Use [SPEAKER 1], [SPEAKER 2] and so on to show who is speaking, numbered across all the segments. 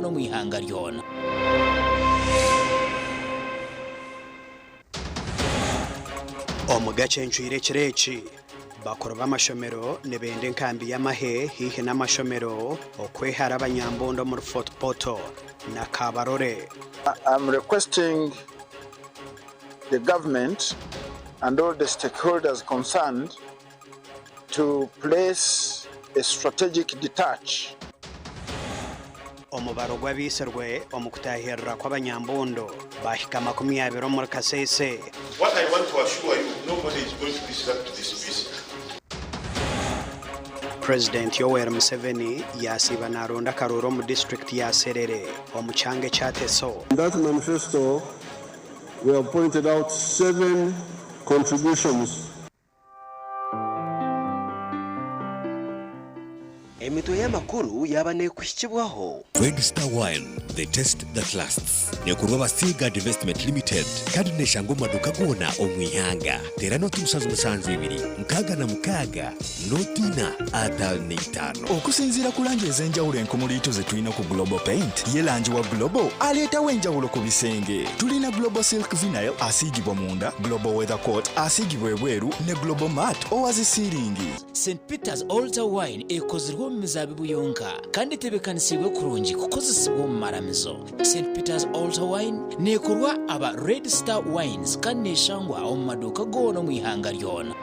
[SPEAKER 1] goona omu ihanga ryona.
[SPEAKER 2] Omu gacencwire ekiro eki, bakuru b'amashomero nibenda enkambi y'amahe haihi n'amashomero okwehara abanyambundu omuri Fort Portal na Kabarole.
[SPEAKER 3] I'm requesting the government and all the stakeholders concerned to place a strategic detach.
[SPEAKER 2] Omubaro gw'abaitsirwe omu kutaahirira kw'abanyambundu baahika 20 omuri Kasese.
[SPEAKER 4] What I want to assure you, nobody is going to disrupt this peace.
[SPEAKER 2] Purezidenti Yoweri Museveni yaasiiba naronda akaruuru omu disiturikiti ya Serere omu kyanga ekya Teso.
[SPEAKER 5] In that manifesto, we have pointed out seven contributions.
[SPEAKER 6] Emitwe y'amakuru yaaba neekuhikibwaho.
[SPEAKER 7] Red Star Wine, the taste that lasts. Neekorwa aba Seaguard Investment Limited kandi neeshangwa omu maduuka goona omu ihanga. Teera nooti 72 66 nooti ina 55.
[SPEAKER 8] Okusinziira ku langi ez'enjawulo enkumuliitu ze tulina ku Global Paint, ye langi wa Global aleetawo enjawulo ku bisenge. Tulina Global Silk Vinyl asiigibwa munda, Global Weather Coat asiigibwa ebweru ne Global Matte owa zi siiringi.
[SPEAKER 1] St Peter's Altar Wine ekozirwe omu mizaabibu yonka kandi etebeekanisiibwe kurungi kukozesibwa omu maramizo. St Peter's Altar Wine neekorwa aba Red Star Wines kandi neeshangwa omu maduuka goona omu ihanga ryona.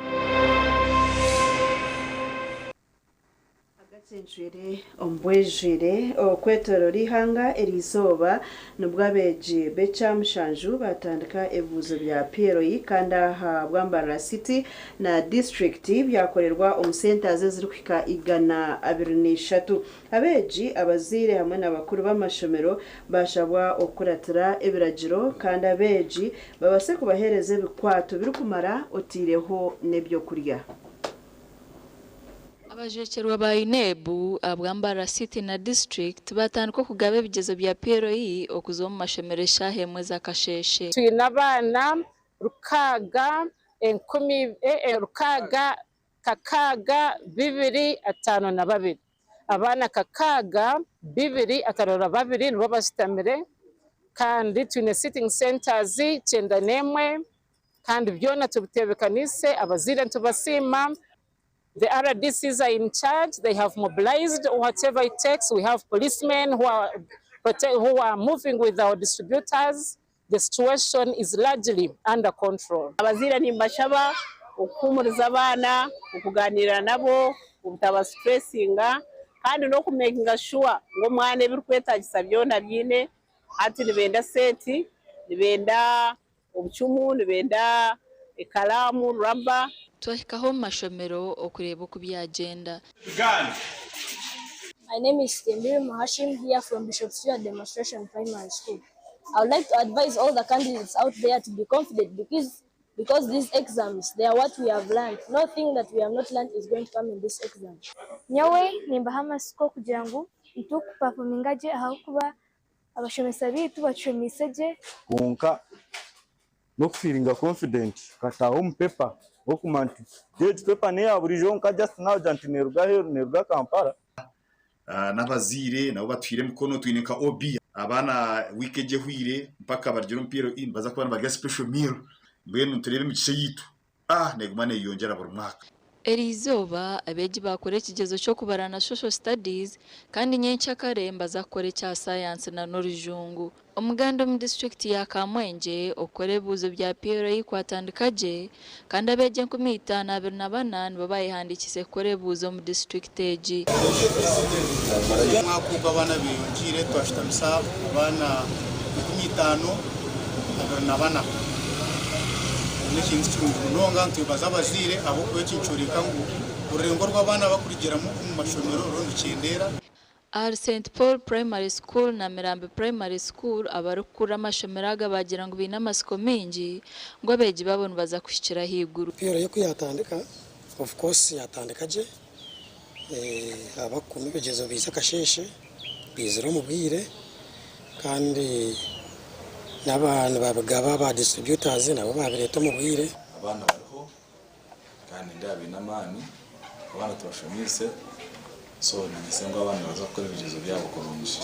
[SPEAKER 9] Agacencwire omu bwijwire okwetoroora eihanga eriizooba nibwo abeegi b'ekyamushanju baatandika ebibuuzo bya PLE kandi aha Bwambarara City na disiturikiti byakorerwa omu centres ezirikuhika 230. Abeegi, abazaire hamwe na bakuru b'amashomero baashabwa okukuratira ebiragiro kandi abeegi babaase kubaheereza ebikwato birikumara oteireho n'ebyokurya.
[SPEAKER 10] Abajwekyerwa ba UNEB ahabwa Mbarara City na District baatandika okugaba ebigyezo bya PLE okuza omu mashomero eshaaha emwe z'akasheeshe.
[SPEAKER 11] Twine abaana rukaaga enkumi rukaaga kakaaga bibiri ataano na babiri. Abaana 6,252 nibo bashutamire kandi twine sitting centres 91 kandi byona tubitebekanise, abazaire nitubasiima. The RDCs are in charge, they have mobilised whatever it takes, we have policemen who are, who are moving with our distributors, the situation is largely under control.
[SPEAKER 12] Abazaire nimbashaba okuhuumuriza abaana, okugaaniira nabo, obutabasituresinga kandi n'okumekinga shuwa ngu omwana ebirikwetaagisa byona abiine. Hati nibenda seti, nibenda obucumu, nibenda ekalaamu, rubber.
[SPEAKER 10] Twahikaho omu mashomero okureeba oku byagyenda.
[SPEAKER 13] My name is Tembiri Hashim here from Bishop Stuart Demonstration Primary School. I would like to advise all the candidates out there to be confident because because these exams, they are what we have learned. Nothing that we have not learned is going to come in this exam.
[SPEAKER 14] Nyowe nimbaha amatsiko kugira ngu nitukupafominga gye ahabw'okuba abashomesa baitu batushomeise gye.
[SPEAKER 15] Kwonka n'okufiiringa confident okataaha omu paper okumanya nti egi paper n'eya buriijo kwonka just naagira nti neeruga aheeru neeruga Kampala.
[SPEAKER 4] N'abazaire nabo batuhaire emikono twine nka OB abaana wiiki egi ehweire mpaka barugire omu PLE nibaza kuba nibarya special meal mbwenu nitureeba emigisha eyaitu neguma neyeyongyera buri mwaka.
[SPEAKER 10] Eriizooba, abeegi baakora ekigyezo ky'okubara na Social Studies kandi nyenkyakare nibaza kukora ekya Sayansi na n'Orujungu. Omuganda omu disiturikiti ya Kamwengye, okukora ebibuuzo bya PLE kwatandika gye kandi abeegi 5,024 nibo bayehandiikiise kukora ebibuuzo omu disiturikiti egi.
[SPEAKER 16] Omwaka ogu abaana beyongyeire twashutamisa abaana 524. N'ekintu kirungi munonga nitwebaza abazaire ahabw'okuba eki nikyoreka ngu orurengo rw'abaana abakurugiramu omu mashomero ruriyo nirukyendeera.
[SPEAKER 10] Ahari Saint Paul Primary School na Mirambi Primary School, abarikukurira amashomero aga baagira ngu baine amatsiko maingi ngu abeegi baabo nibaza kuhikira ahaiguru.
[SPEAKER 17] PLE ku yaatandika, of course yaatandika gye, abarikukunda ebigyezo baija akasheeshe, baizire omu bwire kandi n'aba nibabigaba ba distributors nabo baabireeta omu bwire.
[SPEAKER 18] Abaana bariho kandi nindeeba baine amaani, abaana tubashomiise so niinyesiga ngu abaana nibaza kukora ebigyezo byabo kurungi.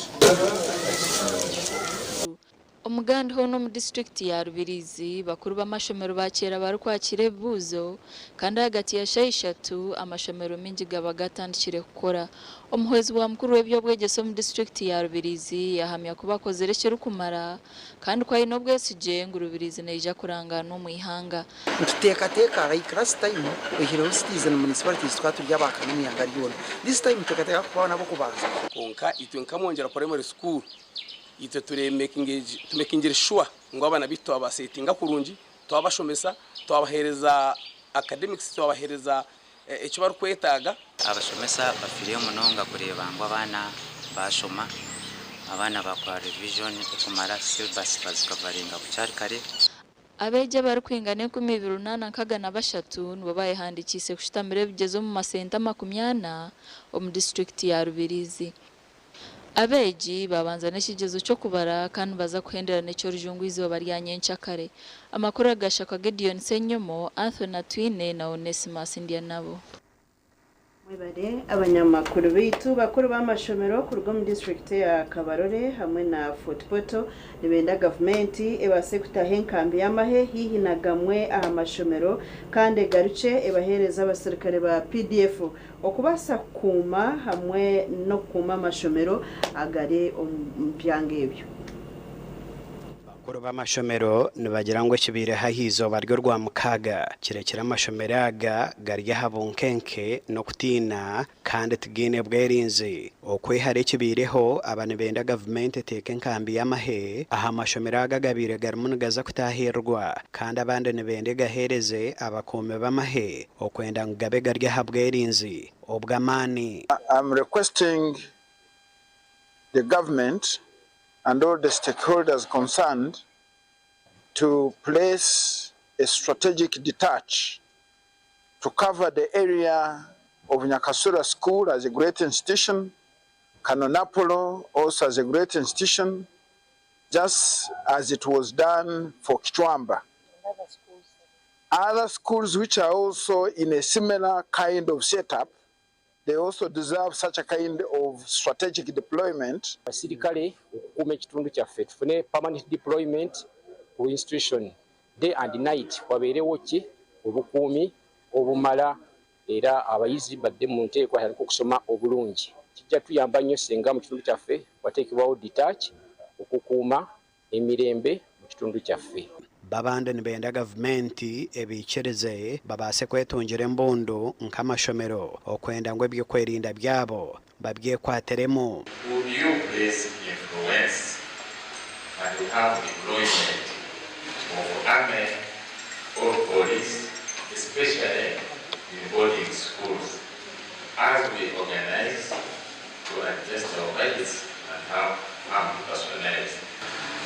[SPEAKER 10] Omugandi hoona omu disiturikiti ya Rubirizi, bakuru b'amashomero bakyera barikwakira ebibuuzo kandi ahagati ya shaaha ishatu amashomero mingi gaba gatandikire kukora. Omuhwezi wa mukuru w'eby'obwegyese omu disiturikiti ya Rubirizi yahamya ku bakozire ekirikumara kandi ku aine obwesigye ngu Rubirizi neija kurangaanwa omu ihanga.
[SPEAKER 19] Nituteekateeka like last time oihireho cities and municipalities tukaba turi abaakana omu ihanga ryona. This time nituteekateeka kuba n'ab'okubanza.
[SPEAKER 20] Kwonka itwe nka Mwongyera Primary School itwe tumekingire sure ngu abaana baitu twabasetinga kurungi, twabashomesa, twabaheereza academics, twabaheereza eki barikwetaaga.
[SPEAKER 21] Abashomesa bafiireyo munonga kureeba ngu abaana baashoma, abaana baakora revision ekumara, syllabus bazikavaringa bukyari kare.
[SPEAKER 10] Abeegi abarikwingana 2863 nibo bayehandikiise kushutamira ebigyezo omu masenta 40 omu disiturikiti ya Rubirizi. Abeegi babanza n'ekigyezo ky'okubara kandi nibaza kuhendera n'eky'orujungu eizooba rya nyencakare. Amakuru agashakwa Gideon Ssenyomo, Anthony Atwine na Onesimus Ndyanabo.
[SPEAKER 9] Mwebare abanyamakuru baitu. Bakuru b'amashomero kuruga omu disiturikiti ya Kabarole hamwe na Fort Portal nibenda gavumenti ebaase kutaho enkambi y'amahe haihi na gamwe aha mashomero kandi egarukye ebaheereze abasirikare ba PDF okubaasa kukuuma hamwe n'okukuuma amashomero agari omu byanga ebyo.
[SPEAKER 2] Bakuru b'amashomero nibagira ngu ekibaireho aha izooba ry'Orwamukaaga kirekire amashomero aga gari aha bunkenke n'okutiina kandi tigaine bwerinzi. Okwehara ekibaireho, aba nibenda gavumenti eteeke enkambi y'amahe aha mashomero aga agabaire garimu nigaza kutaahirirwa kandi abandi nibenda egaheereze abakuumi b'amahe okwenda ngu gabe gari aha bwerinzi obw'amaani.
[SPEAKER 3] I'm requesting the government and all the stakeholders concerned to place a strategic detach to cover the area of Nyakasura School as a great institution, Kanonapolo also as a great institution, just as it was done for Kichwamba. Other schools which are also in a similar kind of setup, they also deserve such a kind of strategic deployment.
[SPEAKER 22] Abasirikale okukuuma ekitundu kyaffe tufune permanent deployment ku institution day and night wabeerewo ki obukuumi obumala era abayizi badde mu nteeko batandike okusoma obulungi. Kijja tuyamba nnyo singa mu kitundu kyaffe wateekebwawo detach okukuuma emirembe mu kitundu kyaffe.
[SPEAKER 2] Babandi nibenda gavumenti ebaikirize babaase kwetungira embundu nk'amashomero okwenda ngu eby'okwerinda byabo babyekwatiremu.
[SPEAKER 23] Would you please influence and have deployment of army or police, especially in boarding schools, as we organize to adjust our budgets and have armed personnel?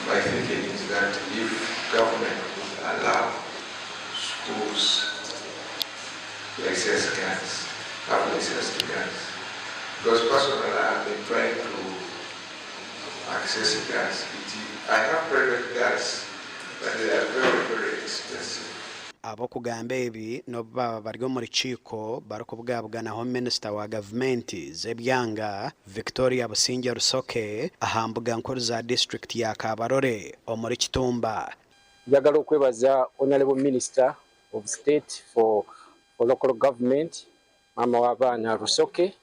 [SPEAKER 24] My thinking is that if government would allow schools to access guns, have access to guns, because personally I have been trying to access guns. I have private guns, but they are very, very expensive.
[SPEAKER 2] Ab'okugamba ebi n'obu baaba bari omu rukiiko barikubwabuganaho minisita wa gavumenti z'ebyanga Victoria Busingye Rusoke aha mbuga nkuru za disiturikiti ya Kabarole omuri Kitumba.
[SPEAKER 22] Njagala okwebaza Honorable Minister of State for Local Government, maama w'abaana Rusoke,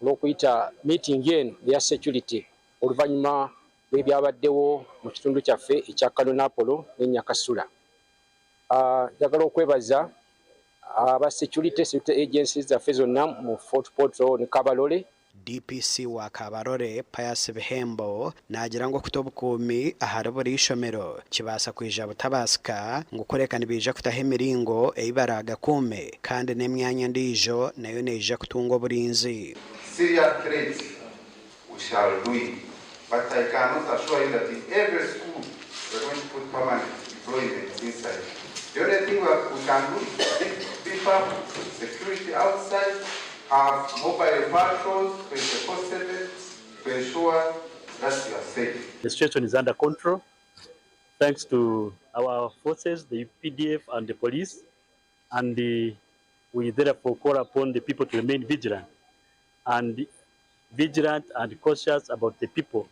[SPEAKER 22] olw'okuyita meeting eno eya security oluvannyuma lw'ebyabaddewo mu kitundu kyaffe ekya Kanonapolo ne Nyakasura. Njagala okwebaza aba security agencies zaffe zonna mu Fort Portal ne Kabarole.
[SPEAKER 2] DPC wa Kabarole, Pius Bihembo naagira ngu okuta obukuumi ahari buri ishomero kibaasa kwija butabaasika ngu kureka nibaija kutaho emiringo ei baraagakuume kandi n'emyanya endiijo nayo neija kutunga oburinzi.
[SPEAKER 24] Serious threats, we shall do it. But I cannot assure you that in every school we are going to put permanent deployment inside. The only thing we can do is beef up security outside, have mobile patrols 24/7 to ensure that you are safe.
[SPEAKER 25] The situation is under control thanks to our forces, the UPDF and the police, and we therefore call upon the people to remain vigilant and cautious about the people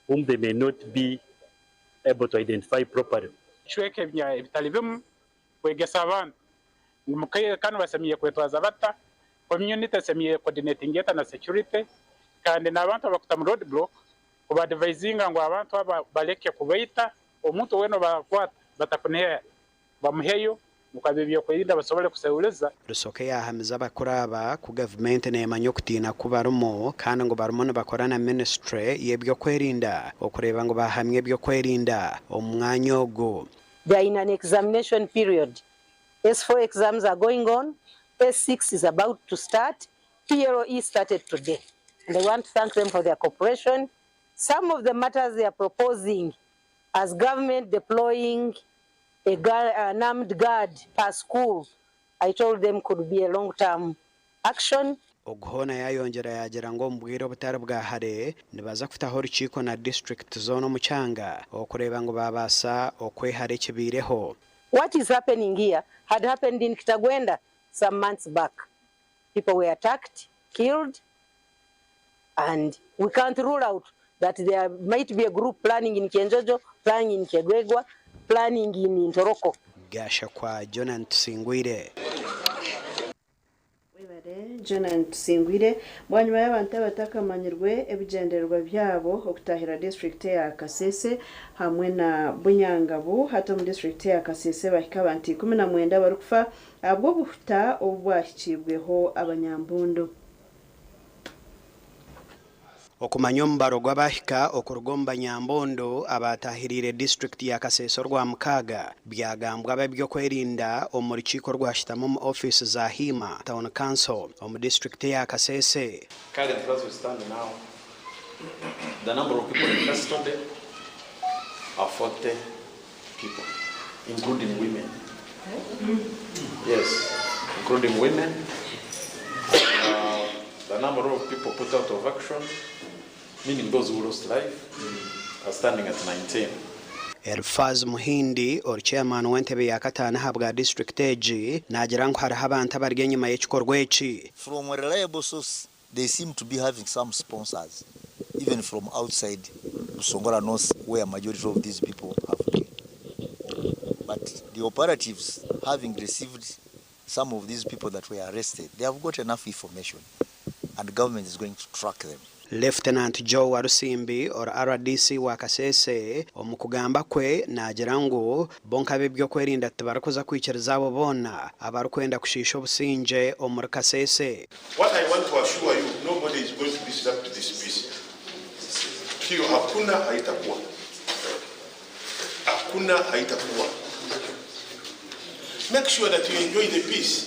[SPEAKER 25] whom they may not be able to identify properly.
[SPEAKER 1] Ebicweka ebitali bimu kwegesa abantu ngu mukaire kanu basemeriire kwetwaza bata, community esemeriire coordinating eta na security kandi n'abantu abakutamu road block kuba advisinga ngu abantu aba baleke kubaita, omuntu weena obakwata batakunihira bamuheyo nukwo ab'ebyokwerinda basobole kuseruliza.
[SPEAKER 2] Rusoke yaahamiza abakuru aba ku gavumenti neemanya okutiina ku barimu kandi ngu barimu nibakora na minisiture y'eby'okwerinda okureeba ngu baahamya eby'okwerinda omu mwanya ogu.
[SPEAKER 5] They are in an examination period. S4 exams are going on, S6 is about to start, PLE started today. And I want to thank them for their cooperation. Some of the matters they are proposing as government deploying a an armed guard per school, I told them could be a long-term action.
[SPEAKER 2] Ogu hoona yaayongyera yaagira ngu omu bwire obutari bwa hare nibaza kutaho orukiiko na disiturikiti zoona omu kyanga okureeba ngu baabaasa okwehara ekibaireho.
[SPEAKER 5] What is happening here had happened in Kitagwenda some months back. People were attacked, killed and we can't rule out that there might be a group planning in Kyenjojo, planning in Kyegegwa, planning in Ntoroko.
[SPEAKER 2] Gashakwa Jonan Tusingwire.
[SPEAKER 9] Jonan Tusingwire bwanyima y'abantu abatakamanyirwe ebigyendererwa byabo okutahira disiturikiti eya Kasese hamwe na Bunyangabu hati omu disiturikiti eya Kasese bahika abantu 19 abarikufa ahabw'obuhuta obu bwahikibweho abanyambundu.
[SPEAKER 2] Okumanya omubaro gw'abahika okuruga omu banyambondo abaatahiriire disiturikiti ya Kasese Orwamukaaga byagambwa ab'ebyokwerinda omu rukiiko orwashutami omu ofiisi za Hiima Town Council omu disiturikiti eya Kasese.
[SPEAKER 6] Currently as we stand now, the number of people in custody are 40 people, including women. Yes, including women. The number of people put out of action, meaning those who lost life, are standing at 19.
[SPEAKER 2] Elifaz Muhindi ori chairman w'entebe ya kataano ahabwa disiturikiti egi naagira ngu hariho abantu abari enyima y'ekikorwa eki.
[SPEAKER 7] From a reliable source, they seem to be having some sponsors, even from outside Busongora North, where majority of these people have been. But the operatives, having received some of these people that were arrested, they have got enough information and government is going to track them.
[SPEAKER 2] Lieutenant Joe Walusimbi ori RDC wa Kasese omu kugamba kwe naagira ngu bo nk'ab'ebyokwerinda tibarikuza kwikiriza abo boona abarikwenda kushiisha obusingye omuri Kasese.
[SPEAKER 8] What I want to assure you, nobody is going to disrupt this peace. Hiyo hakuna, haitakuwa. Hakuna, haitakuwa. Make sure that you enjoy the peace.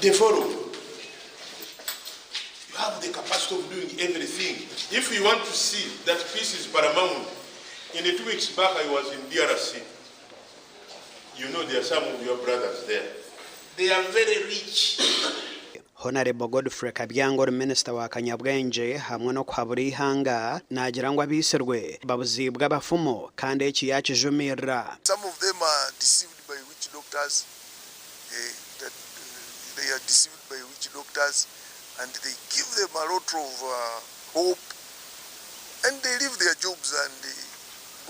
[SPEAKER 8] Develop. You have the capacity of doing everything. If you want to see that peace is paramount, in the 2 weeks back I was in DRC. You know there are some of your brothers there. They are very rich.
[SPEAKER 2] Honarebo Godfrey Kabyango ori minisita wa Kanyabwengye hamwe n'okuhabura eihanga naagira ngu abaitsirwe babuziibwe abafumu kandi eki yaakijumirira.
[SPEAKER 26] Some of them are deceived by witch doctors. That, they are deceived by witch doctors and they give them a lot of hope and they leave their jobs and they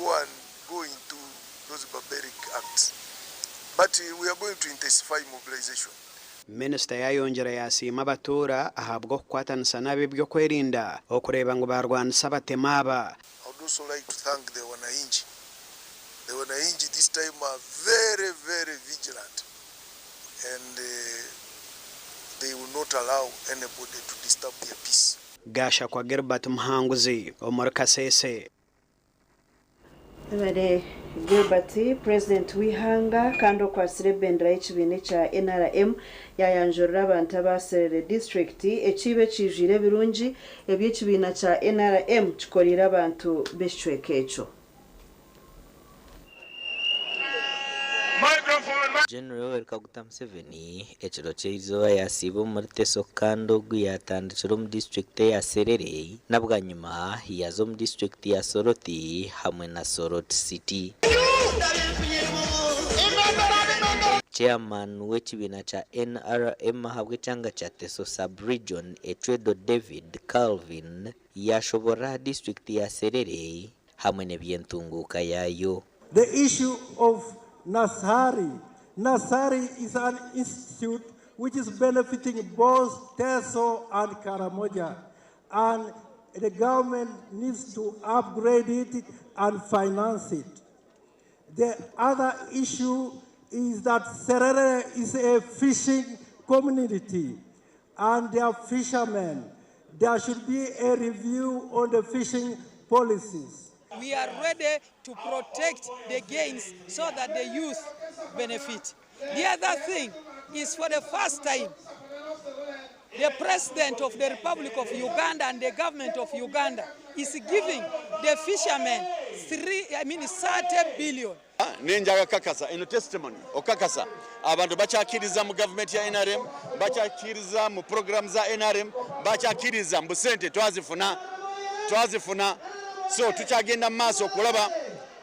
[SPEAKER 26] go and go into those barbaric acts. But we are going to intensify mobilization.
[SPEAKER 2] Minisita yaayongyera yaasiima abatuura ahabw'okukwatanisa n'ab'ebyokwerinda okureeba ngu baarwanisa abatemu aba.
[SPEAKER 26] I would also like to thank the Wananchi. The Wananchi this time are very, very vigilant and they will not allow anybody to disturb their peace.
[SPEAKER 2] Gashakwa Gilbert Muhanguzi omuri Kasese.
[SPEAKER 9] Webare Gilbert, Purezidenti w'eihanga kandi okwatsire ebendera y'ekibiina ekya NRM yayanjurira abantu aba Serere disiturikiti ekiibo ekiijwire ebirungi ebi ekibiina kya NRM kikoriire abantu b'ekicweka ekyo.
[SPEAKER 27] General Yoweri Kaguta Museveni ekiro ky'eizooba yasiiba omuri Teso kandi ogu yatandikira omu disiturikiti eya Serere na bwanyima yaza omu disiturikiti ya Soroti hamwe na Soroti City. Chairman w'ekibiina kya NRM ahabw'ekyanga kya Teso Sub-region, Ecwedo David Calvin yaashoborora aha disiturikiti ya Serere hamwe n'eby'entunguuka yaayo.
[SPEAKER 4] The issue of Nasari. Nasari is an institute which is benefiting both Teso and Karamoja. And the government needs to upgrade it and finance it. The other issue is that Serere is a fishing community and they are fishermen. There should be a review on the fishing policies.
[SPEAKER 11] We are ready to protect the gains so that the youth benefit. The other thing is, for the first time, the President of the Republic of Uganda and the government of Uganda is giving the fishermen three, I mean 30 billion.
[SPEAKER 6] Nenjaga kakasa eno testimony okakasa abantu bakyakiriza mu gavumenti ya NRM, bakyakiriza mu program za NRM, bakyakiriza mbu sente twazifuna, twazifuna, so tukyagenda mu maaso okulaba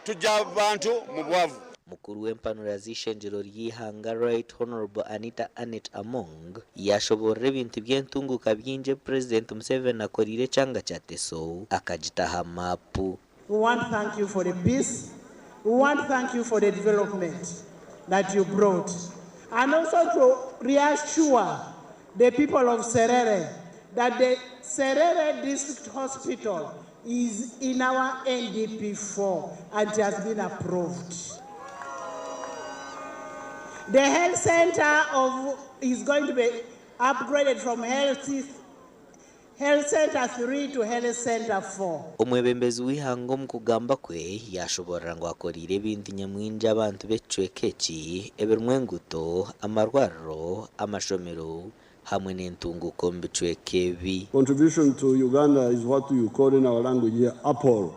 [SPEAKER 6] tujja abantu mu bwavu.
[SPEAKER 27] Mukuru w'empanura z'ishengyero ry'eihanga Right Honourable Anita Annet Among yaashoboorora ebintu by'entunguuka bingi ebi Purezidenti Museveni akoreire ekyanga kya Teso akagita aha maapu.
[SPEAKER 12] We want to thank you for the peace. We want to thank you for the development that you brought. And also to reassure the people of Serere that the Serere District Hospital is in our NDP4 and it has been approved. The health center is going to be upgraded from health center 3 to health center 4.
[SPEAKER 27] Omwebembezi w'eihanga omu kugamba kwe yaashoboorora ngu akoreire ebintu nyamwingi abantu b'ekicweka eki ebirimu enguuto, amarwariro, amashomero hamwe n'entunguuka omu bicweka ebi.
[SPEAKER 13] Contribution to Uganda is what you call in our language here, Apple.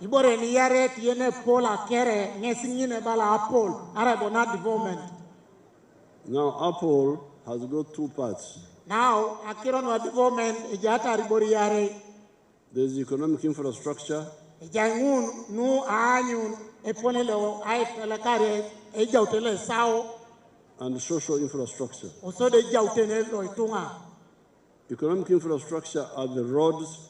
[SPEAKER 12] Ibore ni yare tiene pola kere ngesi bala Apple ara bona development.
[SPEAKER 13] Now Apple has got two parts.
[SPEAKER 12] Now akiro no development ejata ribori yare.
[SPEAKER 13] There's economic infrastructure.
[SPEAKER 12] Ejangun nu anyun eponelo ai telekare ejautele sao.
[SPEAKER 13] And social infrastructure.
[SPEAKER 12] Osode jautene lo itunga.
[SPEAKER 13] Economic infrastructure are the roads.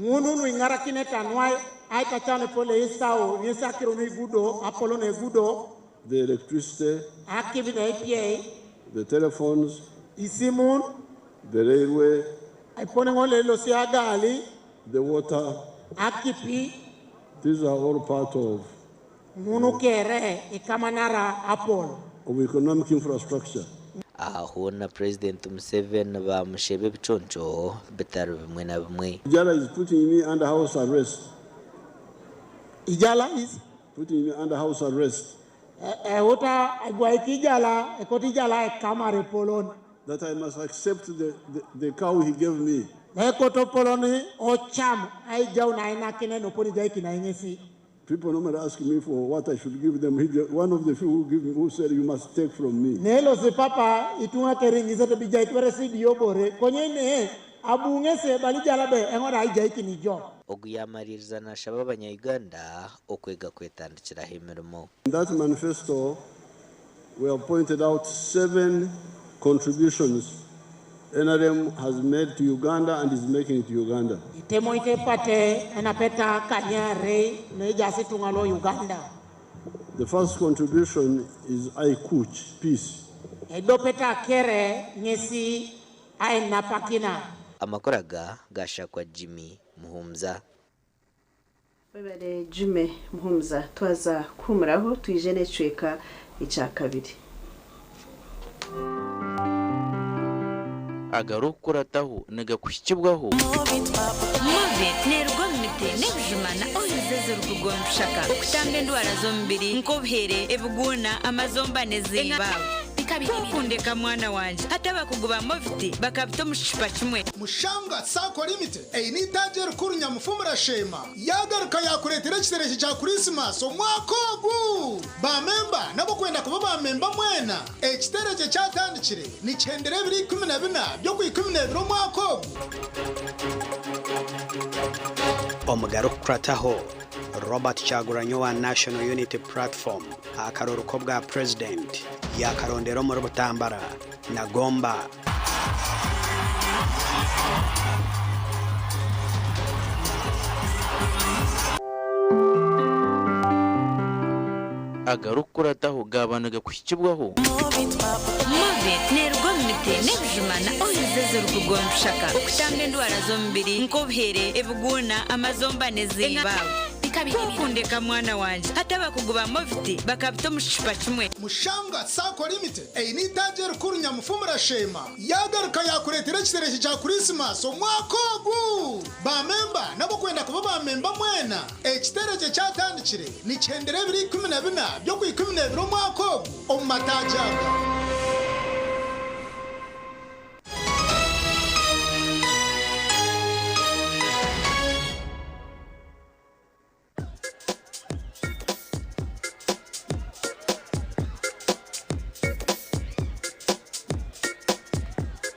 [SPEAKER 12] Ngunu nu ingara kine tanwai ai kachane pole isao ngesa kiro ni gudo apollo ne gudo.
[SPEAKER 13] The electricity.
[SPEAKER 12] Akibi na APA.
[SPEAKER 13] The telephones.
[SPEAKER 12] Isimun.
[SPEAKER 13] The railway.
[SPEAKER 12] Ipone ngole lo siagali.
[SPEAKER 13] The water.
[SPEAKER 12] Akipi.
[SPEAKER 13] These are all part of.
[SPEAKER 12] Ngunu kere ikamanara apollo.
[SPEAKER 13] Of economic infrastructure.
[SPEAKER 27] Aho na President Museveni bamushebe ebiconco bitari bimwe na bimwe.
[SPEAKER 13] Ijala is putting me under house arrest.
[SPEAKER 12] Ijala is
[SPEAKER 13] putting me under house arrest.
[SPEAKER 12] Uta igwaikijala ekotijala ekamare polon.
[SPEAKER 13] That I must accept the cow he gave me.
[SPEAKER 12] Ekoto poloni ocham aijau na ina kine no poni jai kina ingesi.
[SPEAKER 13] People normally ask me for what I should give them. One of the few who give me, who said, you must take from me.
[SPEAKER 12] Nelo se papa itunga keringi se bija itwere si diobore konye ne abunge se balijala be engora aijai kinijo.
[SPEAKER 27] Oguyamaririza nashaba abanya-Uganda okwega kwetandikiraho emirimo.
[SPEAKER 13] In that manifesto, we have pointed out 7 contributions NRM has made to Uganda and is making to Uganda.
[SPEAKER 12] Itemo ite pate enapeta kanyare nejasi tungalo Uganda.
[SPEAKER 13] The first contribution is Aikuch, peace.
[SPEAKER 12] Edopeta kere ngesi ainapakina.
[SPEAKER 27] Amakoraga gashakwa Jimmy Muhumza.
[SPEAKER 9] Webale Jimmy Muhumza twaza kumuraho twije n'ecweka icya kabiri.
[SPEAKER 14] Agarukurataho nigakushikibwaho.
[SPEAKER 15] Movit nerugomite nebijumana ohizeze rukugomshaka okutamba endwara z'omubiri nk'obuhere ebiguna amazomba n'ezimba. Kukundeka mwana wanje hata bakuguba Movit bakabita omu kicupa kimwe.
[SPEAKER 16] Mushanga Sacco Limited eyi itaje rukuru nyamufumura shema yagaruka yakuretera ekiterezo kya Christmas omwaka ogu. Bamemba nabo kwenda kuba bamemba mwena ekiterezo kyatandikire nikyendera 2014 byo ku 12 omwaka ogu.
[SPEAKER 2] Omugaro kukurataho Robert Kyagulanyi wa National Unity Platform akaruruko bwa President ya Karondera omuri Butambara na Gomba.
[SPEAKER 14] Agarikukurataho gaaba nigakuhikibwaho.
[SPEAKER 15] Movit neeruga omu miti n'ebijuma na oils ezirikuruga omu bishaka okutamba endwara z'omubiri nk'obuhere, ebiguuna, amazomba n'ezindi. Ku okundeka mwana wangye, hati abakugu ba Movit bakabita omu kicupa kimwe.
[SPEAKER 16] Mushanga Sacco Limited eine eitaagi erikuru Nyamufumura Sheema yaagaruka yaakureetera ekitereke kya Kurisimasi omwaka ogu. Baamemba n'abarikwenda kuba baamemba mwena, ekitereke kyatandikire nikihendera ebiro 14 by'Okwikumineebiri omwaka ogu omu mataagi aga.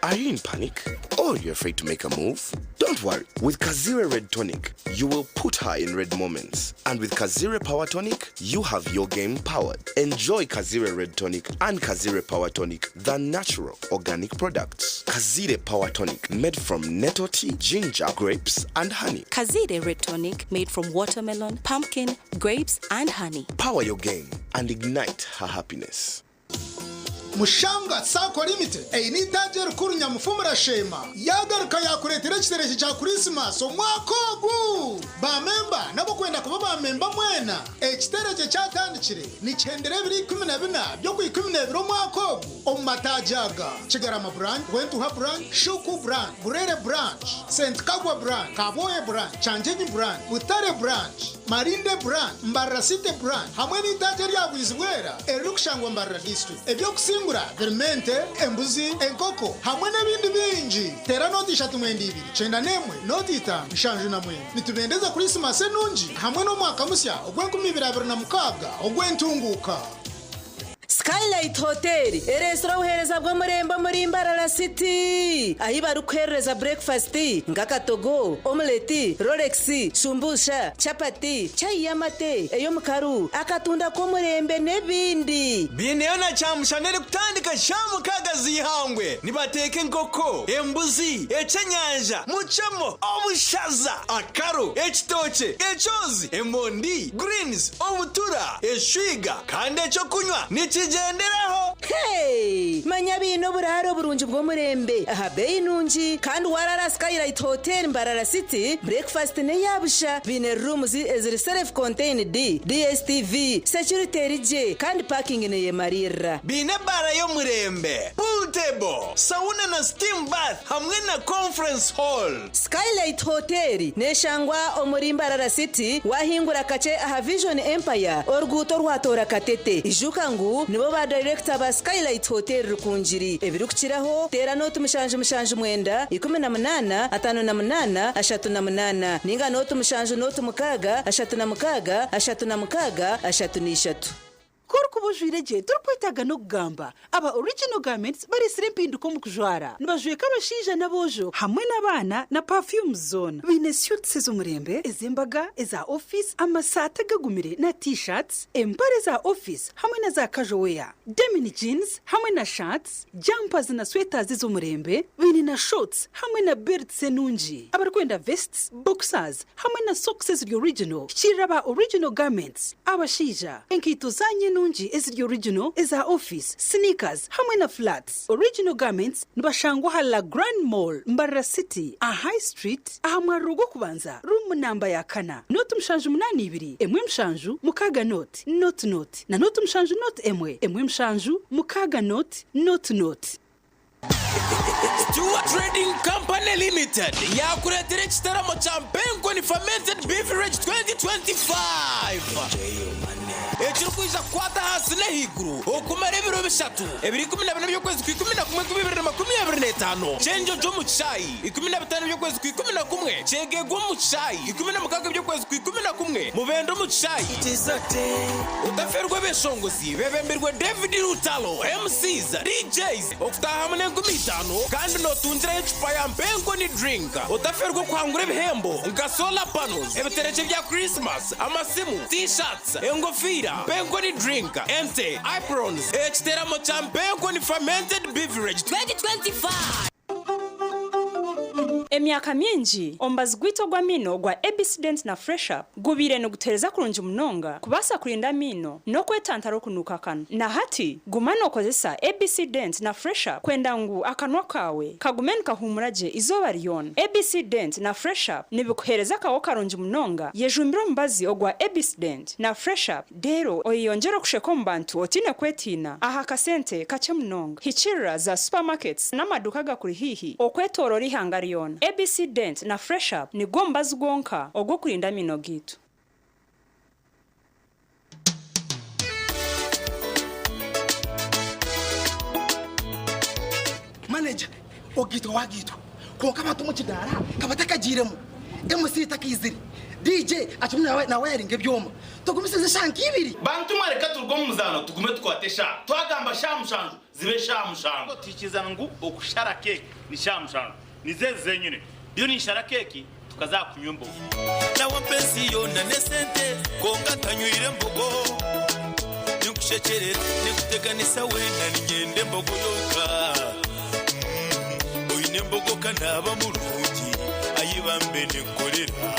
[SPEAKER 3] Are you in panic or you're afraid to make a move? Don't worry. With Kazire Red Tonic, you will put her in red moments. And with Kazire Power Tonic, you have your game powered. Enjoy Kazire Red Tonic and Kazire Power Tonic, the natural organic products. Kazire Power Tonic, made from nettle tea, ginger, grapes, and honey.
[SPEAKER 10] Kazire Red Tonic made from watermelon, pumpkin, grapes, and honey.
[SPEAKER 3] Power your game and ignite her happiness.
[SPEAKER 16] Mushanga Sacco Limited eine eitaagi erikuru Nyamufumura Sheema yaagaruka yaakureetera ekitereke kya Kurisimasi omwaka ogu. Baamemba n'abarikwenda kuba baamemba mwena, ekitereke kyatandikire nikihendera ebiro 14 by'Okwikumineebiri omwaka ogu omu mataagi aga, Kigarama Branch, Rwentuha Branch, Shuku Branch, Burere Branch, St Kagwa Branch, Kabwohe Branch, Kyanjenyi Branch, Butare Branch, Marinde Branch, Mbarara City Branch hamwe n'eitaagi erya Bwizibwera eririkushangwa Mbarara District. Eby'okusingura birimu ente, embuzi, enkoko hamwe n'ebindi bingi. Teera nooti ishatu mwenda ibiri, 91, nooti itaano, 79. Nitubendeza Kurisimasi enungi hamwe n'omwaka musya ogw'enkumi ibiri abiri na mukaaga ogw'entunguuka.
[SPEAKER 9] Skylight Hotel ereetsire obuheereza bw'omurembe omuri Mbarara City ahu barikuheereza breakfast nk'akatogo, omelette, rolex, shumbusha, chapati, chai y'amate, ey'omukaru, akatunda k'omurembe n'ebindi.
[SPEAKER 17] Biineyo na kyamushana erikutandika shaaha mukaaga z'eihangwe. Nibateeka enkoko, embuzi, ekyenyanja, mucemo, obushaza, akaru, ekitookye, ekyozi, emondi, greens, obutura, eshwiga kandi ekyokunywa nikigyenderaho.
[SPEAKER 9] Hey! Manya baine oburaaro burungi bw'omurembe aha beeyi nungi kandi warara Skylight Hotel Mbarara City, breakfast n'eya busha. Baine rooms eziri self contained, DSTV, security eri gye kandi parking neyemariirira.
[SPEAKER 17] Baine ebaara y'omurembe, pool table, sauna na steam bath hamwe na conference hall.
[SPEAKER 9] Skylight Hotel neshangwa omuri Mbarara City wahingura kakye aha Vision Empire oruguuto orwatoora Katete. Ijuka ngu nibo ba director ba Skylight Hotel Rukungiri. Ebirikukiraho teera nooti 779 18 58 38 ninga nooti 7 nooti 6 36 36 33.
[SPEAKER 18] Ku orikuba ojwaire gye torikwetaaga n'okugamba. Aba Original Garments bareetsire empinduka omu kujwara. Nibajweka abashaija n'aboojo hamwe n'abaana na perfumes zoona. Baine suits ez'omurembe, ez'embaga, eza ofiisi, amasaati agagumire na T-shirts, empare za ofiisi hamwe na za casual wear, denim jeans hamwe na shirts, jumpers na sweaters ez'omurembe. Baine na shorts hamwe na belts enungi. Abarikwenda vests, boxers hamwe na socks eziri original, hikiirira aba Original Garments. Abashaija, enkaito zaanyu enungi eziri original, eza ofiisi, sneakers hamwe na flats. Original Garments nibashangwa aha La Grand Mall, Mbarara City, aha High Street, aha mwariro gw'okubanza, ruumu namba ya kana. Nooti 782 1 7 6 0 0 0 na nooti 7 0 1 1 7 6 0 0 0.
[SPEAKER 17] Stewart Trading Company Limited yakureetera ekitaramo kya Mpenkoni Fermented Beverage 2025 ekirikwija kukwata ahansi n'ahaiguru okumara ebiro 3, ebiro 14 by'okwezi kwa 11 2025, Kyenjojo omu Kishaayi, 15 by'okwezi kwa 11, Kyegegwa omu Kishaayi, 16 by'okwezi kwa 11, Mubende omu Kishaayi. Otaferwa abeshongozi bebembirwe David Lutalo, MCs, DJs, okutaahamu n'enkumi itaano kandi nootungiraho ecupa ya Mpenkoni drink. Otaferwa okuhangura ebihembo nka solar panels, ebiterekye bya Christmas, amasimu, T-shirts, engofiira, Mpenkoni. Mpenkoni drink, ente, aprons, ekiteramo kya Mpenkoni fermented beverage 2025.
[SPEAKER 19] Emyaka mingi, omubazi gwaitu ogw'amaino ogwa ABC Dent na Fresh Up gubaire nigutereeza kurungi munonga kubaasa kurinda amaino n'okwetantara okunuuka akanwa. Na hati, guma nookozesa ABC Dent na Fresh Up kwenda ngu akanwa kaawe kagume nikahuumura gye eizooba ryona. ABC Dent na Fresh Up nibikuheereza akaho karungi munonga. Yejumbire omubazi ogwa ABC Dent na Fresh Up reero oyeyongyere okusheka omu bantu otaine kwetiina aha kasente kakye munonga. Hikiirira za supermarkets n'amaduuka agakuri haihi okwetooroora eihanga ryona. ABC Dent na Fresh Up nigwo mubazi gwonka ogw'okurinda amaino gaitu.
[SPEAKER 20] Manager, ogaitwa wagaitwa kwonka abantu omu kidaara ka batakagiiremu, MC takaizire, DJ akirimu nawayaringa ebyoma, tugumisirize eshaaha nk'ibiri.
[SPEAKER 21] Bantu mwe reka turuge omu muzaano tugume tukwate eshaaha. Twagamba shaaha mushanju zibe eshaaha mushanju. Tuhikirizana ngu okushara keeki ni shaaha mushanju. Nizo ezi zenyine. Ndiyo ninshara keeki tukaza aha kunywa embogo.
[SPEAKER 22] Nawe ampa ensi yoona n'esente kwonka ntanywire mbogo. Ninkushekyerera, ninkuteganisa weena niinyenda embogo yonka. Oine embogo ka naaba murungi, ai bambe ninkukorera.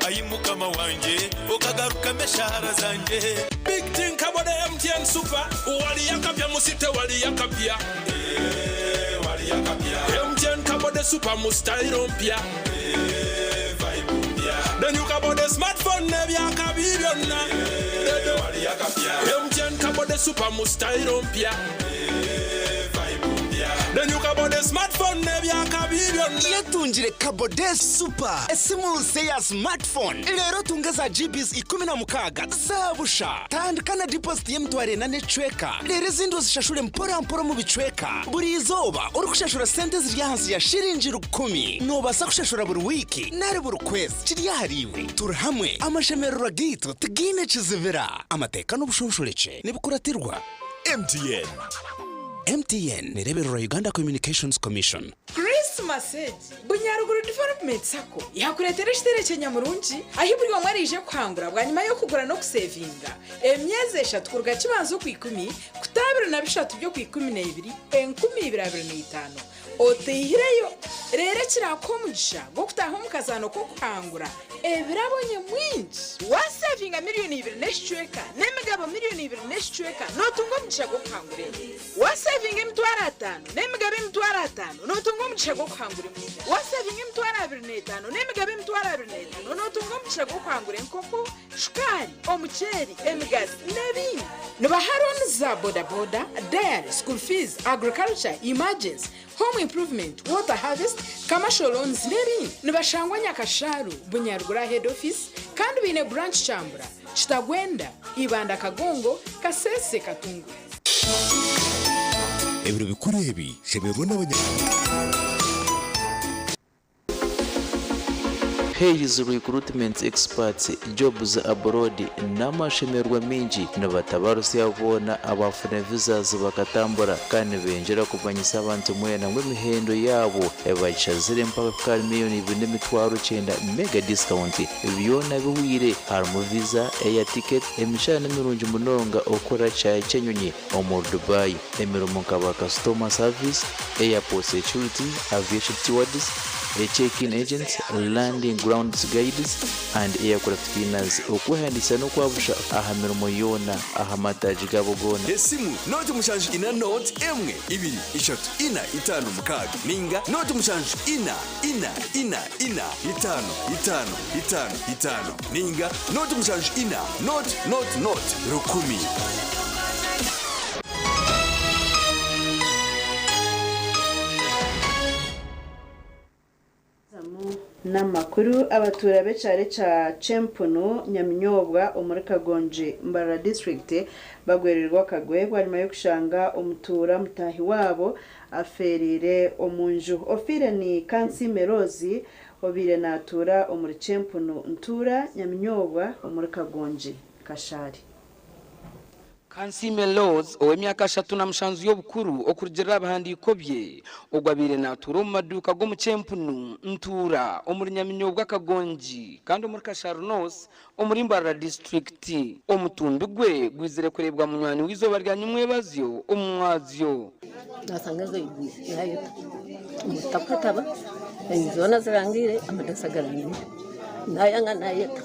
[SPEAKER 22] Ai Mukama wangye, okagarukamu eshaara zangye.
[SPEAKER 23] Big thing kabode MTN Super wali akapya mu city wali akapya eh wali akapya MTN kabode Super mu style mpya eh vibe mpya then you kabode smartphone nebyakabi byonna eh wali akapya MTN kabode Super mu style mpya eh vibe mpya then you kabode smartphone nebyakabi byonna.
[SPEAKER 24] Yetungire Kabode Super, esimu nsya eya smartphone. Reero otunge za GBs 16 za busha. Tandika na deposit y'emitwaro ena n'ekicweka, reero ezindi ozishashure mpora mpora omu bicweka. Buri izooba orikushashura sente eziri ahansi ya shiringi rukumi. Noobaasa kushashura buri wiiki nari buri kwezi, kiri ahariiwe. Turi hamwe, amashemererwa gaitu tigaine kizibira. Amateeka n'obushonshorekye nibikuratirwa.
[SPEAKER 23] MTN.
[SPEAKER 24] MTN nereebererwa Uganda Communications Commission.
[SPEAKER 25] Christmas egi, Bunyaruguru Development Sacco yakureetera ekiterekye nyamurungi ahi buri omwe araije kuhangura bwanyima y'okugura n'okusevinga emyezi eshatu kuruga Kibanza Okwikumi kuta 23 by'Okwikumineibiri 2025 oteihireyo reero ekiraakuha omugisha gw'okutaaha omu kazaano k'okuhangura ebirabo nyamwingi. Waasevinga miriyoni ibiri n'ekicweka n'emigabo miriyoni ibiri n'ekicweka nootunga omugisha gw'okuhangura ente. Waasevinga emitwaro ataano n'emigabo emitwaro ataano nootunga omugisha gw'okuhangura embuzi. Waasevinga emitwaro abiri n'etaano n'emigabo emitwaro abiri n'etaano nootunga omugisha gw'okuhangura enkoko, shukaari, omuceeri, emigazi n'ebindi. Nibaha looni za bodaboda, dairy, school fees, agriculture, emergency, home improvement, water harvest, commercial loans n'ebindi. Nibashangwa Nyakashaaru, Bunyaruguru aha head office kandi baine branch Kyambura, Kitagwenda, Ibanda Kagongo, Kasese, Katunguru.
[SPEAKER 26] Ebiro bikuru ebi shemererwa n'abanya.
[SPEAKER 14] Hays Recruitment Experts Jobs Abroad N'amashemererwa maingi nibatabarusya boona abaafuna visas bakatambura kandi nibengyera kumanyisa abantu mwena ngu emihendo yaabo bagishazire mpaka kuhika ahari miriyoni ibiri n'emitwaro kyenda mega discount byona bihweire harimu visa, air ticket, emishara nimirungi munonga okukora kishaayi ky'enyonyi omuri Dubai, emirimo nka ba customer service, airport security, aviation stewards, check-in agents, landing grounds guides and aircraft cleaners. Okwehandiikisa n'okwabusha aha mirimo yoona aha mataagi gaabo goona.
[SPEAKER 27] Esimu nooti mushanju ina nooti emwe ibiri ishatu ina itaano mukaaga ninga nooti mushanju ina ina ina ina itaano itaano itaano itaano ninga nooti mushanju ina nooti nooti nooti rukumi.
[SPEAKER 9] N'amakuru, abatuura b'ekyaro ekya Kyempunu, Nyaminyobwa omuri Kagongi, Mbarara disiturikiti bagwereirwe akagwe bwanyima y'okushanga omutuura mutaahi waabo afeereire omu nju. Ofiire ni Kansiime Rose obaire natuura omuri Kyempunu Ntuura, Nyaminyobwa omuri Kagongi, Kashari.
[SPEAKER 1] Kansiime Rose ow'emyaka 37 y'obukuru okurugiirira aha bihandiiko bye, ogwo abaire natuura omu maduuka g'omu Kyempunu, Ntuura, omuri Nyaminyobwa Kagongi kandi omuri Kasharu North omuri Mbarara disiturikiti. Omutumbi gwe gwizire kureebwa munywani w'eizooba rya nyimwebazyo omu mwazyo.
[SPEAKER 4] Nasanga enju eigwire nayeta omuntu takwetaba enju zoona zirangiire amadirisa garangiire nayanga nayeta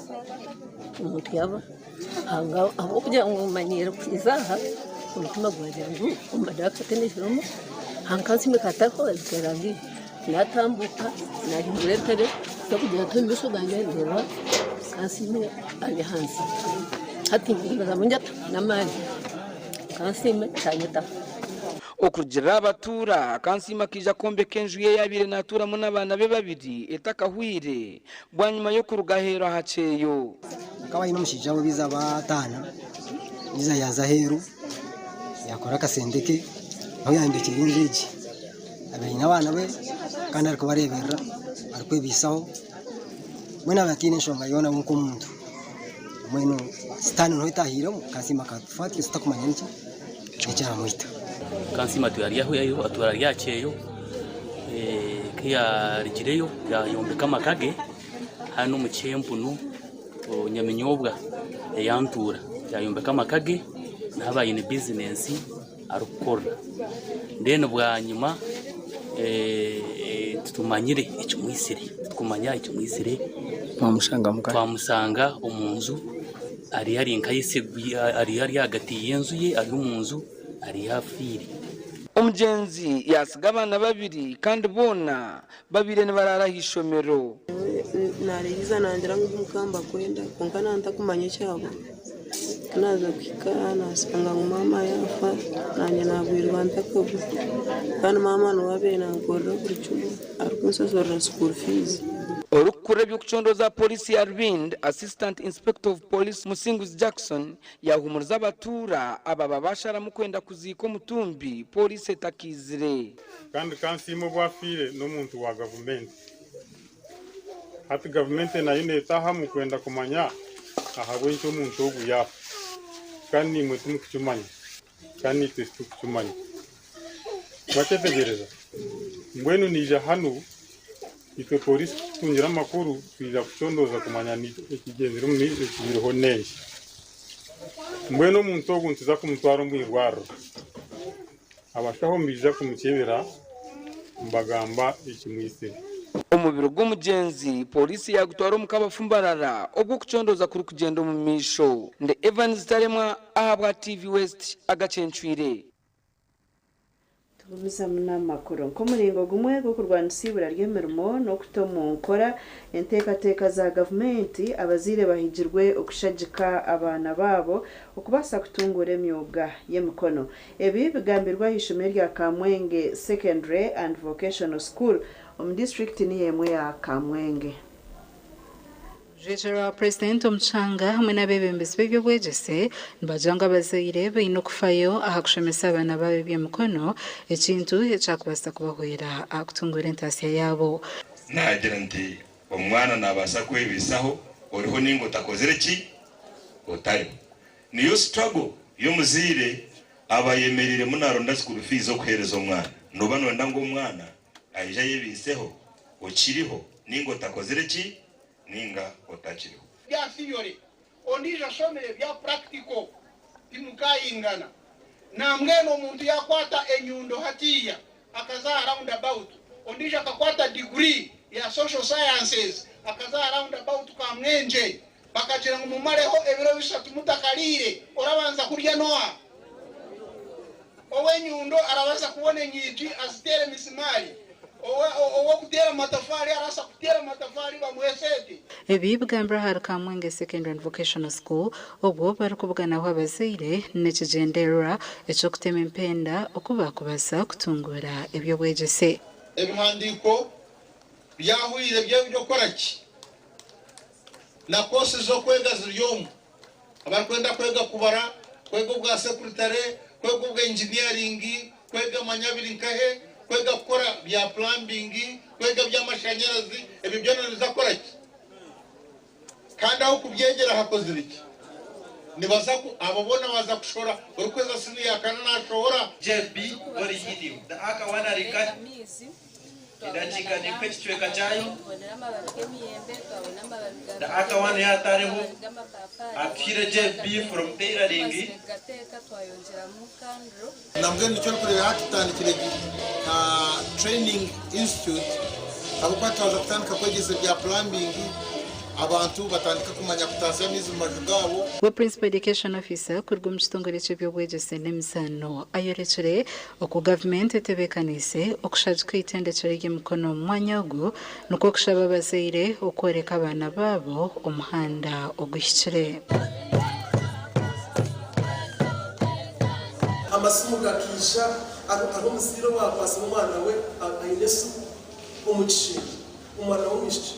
[SPEAKER 4] omuntu yaba ahabw'okugira ngu manyiire kwiza aha omutima gwagira ngu omumadarasa tihaine ekirimu kansiime katariho enju erangiire natambuuka nahindura entebe kugira nti omu maisho gangye ndeeba kansiime ari ahansi hati ningumizamu ngyeta n'amaani kansiime tanyetaho.
[SPEAKER 1] Okurugiirira aha batuura, Kansiime akaija kwombeka enju ye ei abaire naatuuramu n'abaana be babiri etakahweire bwanyima y'okuruga aheeru aha kyeyo.
[SPEAKER 5] Akaba aine omushaija we baiza baataana, yaiza yaaza aheeru yaakora akasente ke ahu yaayombekire enju egi. Abaire aine abaana be kandi arikubareeberera arikwebaisaho mbwenu abaire ataine nshonga yoona we nk'omuntu. Mbwenu sitaane niho etaahiiremu Kansiime akafa tutakumanya niki ekyamwita.
[SPEAKER 6] Kansiime atwire ari ahu atwire ari aha kyeyo ku yaarugireyo yaayombeka amaka ge hanu omu Kyempunu Nyaminyobwa eya Ntuura yaayombeka amaka ge naaba aine bizinensi arikukorera then bwanyima titumanyire ekimwitsire titukumanya ekimwitsire twamushanga omu nju ariyo ari nka ariyo ari ahagati y'enju ye ari omu nju ariyo afiire.
[SPEAKER 1] Omugyenzi yaatsiga abaana babiri kandi boona babaire nibaraara aha ishomero.
[SPEAKER 7] Nareebiza nangira ngu omuka nibakwenda kwonka naaba ntakumanya ekyabo. Ku naaza kuhika aha naashanga ngu maama yaafa naanye naagwirwa ntakabura. Kandi maama niwe abaire nankorera buri kimwe arikunshashurira school fees.
[SPEAKER 1] Orikukurira eby'okucondooza aha pooriisi ya Rubindi, Assistant Inspector of Police Musinguzi Jackson yaahumuriza abatuura ababa baasharamu kwenda kuziika omutumbi pooriisi etakaizire.
[SPEAKER 8] Kandi Kansiime obu afiire n'omuntu wa gavumenti. Hati gavumenti nayo neetaahamu kwenda kumanya ahabw'enki omuntu ogu yaafa. Kandi naimwe timukukimanya, kandi naitwe titurikukimanya. Mwakyetegyereza? Mbwenu naija hanu, itwe pooriisi ku tutungire amakuru, twija kucondooza kumanya ekigyenzire omu maisho, ekibaireho n'enki. Mbwenu omuntu ogu nituza kumutwara omu irwariro. Abashaho nibaija kumukyebera nibagamba ekimwitsire.
[SPEAKER 1] Omubiri gw'omugyenzi pooriisi yaagutwara omu kabafu Mbarara obwo okucondooza kurikugyenda omu maisho. Ndi Evans Taremwa ahabwa TV West agacencwire.
[SPEAKER 9] Tugumizamu n'amakuru. Nk'omuringo gumwe gw'okurwanisa eibura ry'emirimo n'okuta omu nkora enteekateeka za gavumenti, abazaire bahigirwe okushagika abaana baabo okubaasa kutunguura emyoga y'emikono. Ebi bigambirwe ah'eishomero rya Kamwenge Secondary and Vocational School omu disiturikiti niyo emwe ya Kamwenge.
[SPEAKER 11] Omujwekyerwa wa Purezidenti omu kihanga hamwe n'abeebembezi b'eby'obwegyese nibagira ngu abazaire baine okufayo aha kushomesa abaana baabo eby'emikono ekintu ekyakubaasa kubahwera aha kutunguura entaasya yaabo.
[SPEAKER 28] Naagira nti, Omwana naabaasa kwebaisaho oriho nainga otakozire ki? Otariho. Niyo struggle y'omuzaire aba ayemereiremu naaronda school fees z'okuheereza omwana. Nooba nooyenda ngu omwana aije ayebaiseho okiriho nainga otakozire ki? Nainga otakiriho.
[SPEAKER 29] Bya theory ondiijo ashomire ebya practical timukayingana. Nambwenu omuntu yakwata enyundo hatiiya akaza aha round about, ondiijo akakwata degree ya social sciences akaza aha round about Kamwengye bakagira ngu mumareho ebiro bishatu mutakariire, orabanza kurya noha? Ow'enyundo arabaasa kubona enyigi aziteere emisimaari, ow'okuteera amatafaari arabaasa kuteera amatafaari bamuhe sente.
[SPEAKER 11] Ebi bigambirwe ahari Kamwenge Secondary and Vocational School obwo barikubuganaho abazaire n'ekigyendererwa eky'okutema empenda oku baakubaasa kutunguura eby'obwegyese.
[SPEAKER 29] Ebihandiiko byahweire by'okukora ki? Na courses z'okwega ziri omu. Abarikwenda kwega kubara, kwega obwa sekuritare, kwega obwa engineering, kwega manya biri nkahe, kwega kukora bya plumbing, kwega eby'amashanyarazi, ebyo byona nibiza kukora ki? Kandi ahu kubyegyera hakozire ki?
[SPEAKER 2] Nibaza ku abo boona baza kushora orikuheza siniya ya kana nashohora.
[SPEAKER 3] JB Originium the aka wanarika edakiika nikuha ekicweka kyayo the aka one yatareho atuhire JB from tailoring.
[SPEAKER 2] Nambwenu nikyo orikureeba hati tutandikire nka training institute ahabw'okuba twaza kutandika kwegyesa ebya plumbing abantu batandike kumanya kutaasya amaizi omu maju gaabo.
[SPEAKER 11] We Principal Education Officer kuruga omu kitongore ky'eby'obwegyese n'emizaano ayorekire oku gavumenti etebeekaniise okushagika eitendekero ry'emikono omu mwanya ogu nikwo kushaba abazaire okworeka abaana baabo omuhanda oguhikire.
[SPEAKER 10] Amasimu gakaija, hariho omuzaire owaakwasire omwana we aine esimu omu kishengye, omwana w'omwishiki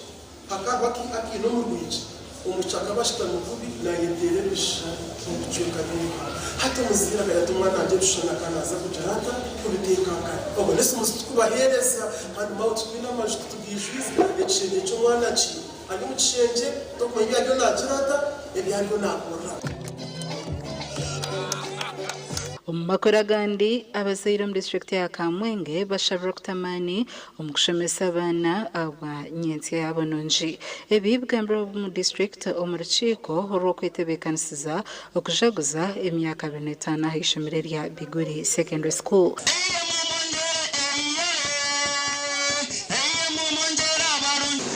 [SPEAKER 10] hakaba hariho akaine omu rwigi, omwishiki akaba ashutami kubi naayeteera ebishushani omu bicweka by'omuhanda. Hati omuzaire akagira ati omwana wangye ebishushani akaba naaza kugira ata kubiteekankana. Obwo n'esimu zitukubaheereza kandi maawe titwine amaju titugaijwize, ekishengye ky'omwana ki ari omu kishengye tokumanya ebi ariyo naagira ata, ebi ariyo naakorera.
[SPEAKER 11] Omu makuru agandi, abazaire omu disiturikiti ya Kamwenge bashabirwe okuta amaani omu kushomesa abaana ahabwa nyentsya yaabo nungi. Ebi bigambirwe omu disiturikiti omu rukiiko orw'okwetebeekanisiza okujaguza emyaka 25 aha ishomero erya Biguri Secondary School.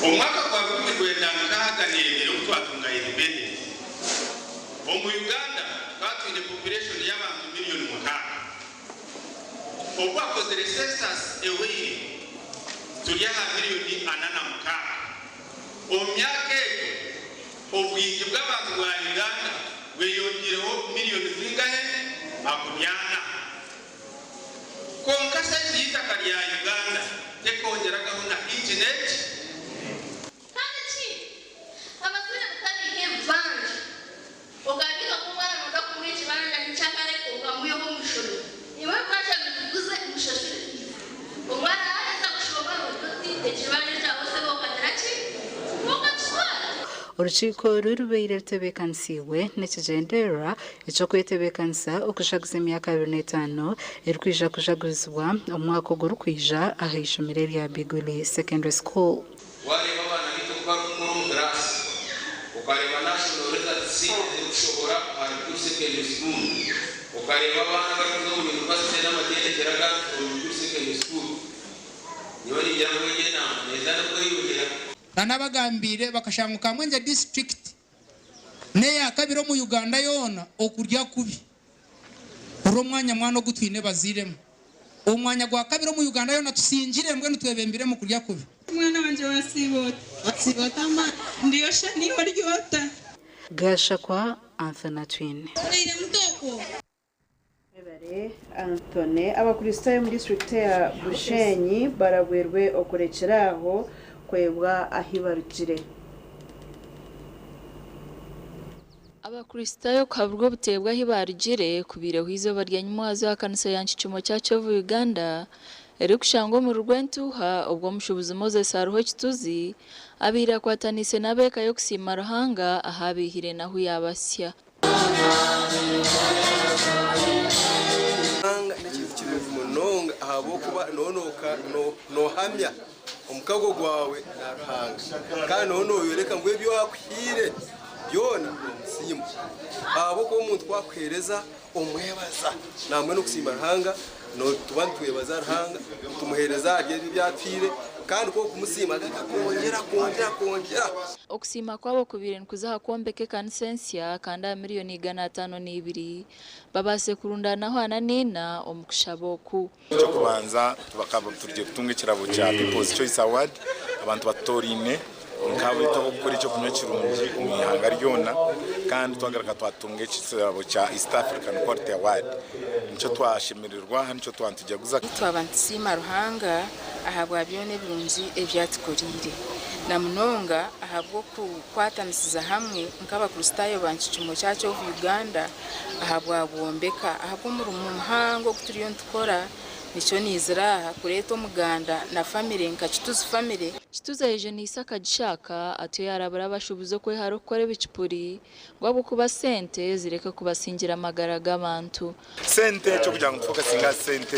[SPEAKER 12] Omwaka gwa 1962 obu twatunga independence, omu Uganda tukaba twine population y'abantu 6,000,000. Obu bakozire census ehweire, turi aha 46,000,000. Omu myaka egyo, obwingi bw'abantu bwa Uganda bweyongiireho miriyoni zingahe? 40. Kwonka sayizi y'eitaka rya Uganda tekongyeragaho na inci n'eki.
[SPEAKER 13] Kandi ekindi, abazaire mutabiiha ebibanja. Okabiika omwana nooza kumuha ekibanja nyekyakare okamwiha omu ishomero. Imwe ebibanja mubiguze mushashure fiizi. Omwana yaaheza kushoma noogira oti ekibanja ekyawe sebo okagira ki? Okakitwara.
[SPEAKER 11] Orukiiko oru rubaire rutebeekanisiibwe n'ekigyendererwa eky'okwetebeekanisa okujaguza emyaka 25 erikwija kujagurizibwa omwaka ogurikwija aha ishomero erya Biguli Secondary School.
[SPEAKER 12] Waareeba abaana baitu oku barikukora omu kiraasi, okareeba national results ezirikushohora ahari Biguli Secondary School, okareeba abaana abarikuza omu yunivasite n'amatendekyero agandi from Biguli Secondary School, nyowe ningira ngu egyo enamba neeza n'okweyongyera.
[SPEAKER 15] Nanabagambiire bakashanga ngu Kamwengye disiturikiti n'eyakabiri omu Uganda yoona okurya kubi. Hurira omwanya mwana ogu twine bazairemu. Omwanya gwa kabiri omu Uganda yoona tusingire mbwenu twebembire omu kurya kubi.
[SPEAKER 16] Mwana wangye wasiiba ota? Wasiiba ota maama? Ndiyo sha niiwe ori ota?
[SPEAKER 11] Gashakwa Anthony Atwine.
[SPEAKER 16] Oreire muta okwo?
[SPEAKER 9] Mwebare Anthony. Abakristaayo omu disiturikiti eya Bushenyi barabwirwe okurekyera aho kwebwa ahi barugire.
[SPEAKER 17] Abakristaayo kuhaburwa obuteebwa ahi barugire kubaireho eizooba rya nyimwazo aha kanisa ya Nkicumo Church of Uganda erikushangwa omuri Rwentuuha obwo omushuubuzi Moses Aruho Kituzi abaire akwataniise n'abeeka y'okusiima Ruhanga ahu abaihire n'ahu yaabasya.
[SPEAKER 18] Ruhanga n'ekintu kirungi munonga ahabw'okuba noohamya omukago gwawe na Ruhanga kandi nooba nooyoreka ngu ebi akuhaire byona noomusiima ahabw'okuba omuntu ku akuheereza omwebaza. Nambwenu okusiima Ruhanga nituba nitwebaza Ruhanga tumuheereza ahari ebyo ebi atuhaire kandi ku okumusiima akakwongyera kwongyera kwongyera.
[SPEAKER 17] Okusiima kwabo kubaire nikuza aha kwombeka ekanisa ensya kandi aha miriyoni 502 babaase kurundaanaho 44 omu kushaba oku.
[SPEAKER 30] Eky'okubanza tubakaba turugire kutunga ekirabo kya People's Choice Award, abantu batutoraine nk'abaitu ab'okukora eky'okunywa kirungi omu ihanga ryona kandi twagaruka twatunga ekirabo kya East African Quality Award. Nikyo twashemererwa, nikyo twaba nitujaguza.
[SPEAKER 31] Twaba nitusiima Ruhanga ahabwa byona ebirungi ebi atukoreire, na munonga ahabw'okukwatanisiza hamwe nk'Abakristaayo ba Nkicumo Church of Uganda ahabwa Bwombeka. Ahabw'omurimo muhango ogu turiyo nitukora, nikyo naizire aha kureeta omuganda na famire nka Kituzi famire.
[SPEAKER 17] Kituzi ayejuniise akagisha aka atyo yaarabura abashuubuzi okwehara okukora ebicupuri ngu ahabw'okuba sente zireke kubasingira amagara g'abantu.
[SPEAKER 30] Sente ekyokugira ngu tufokasinge aha sente,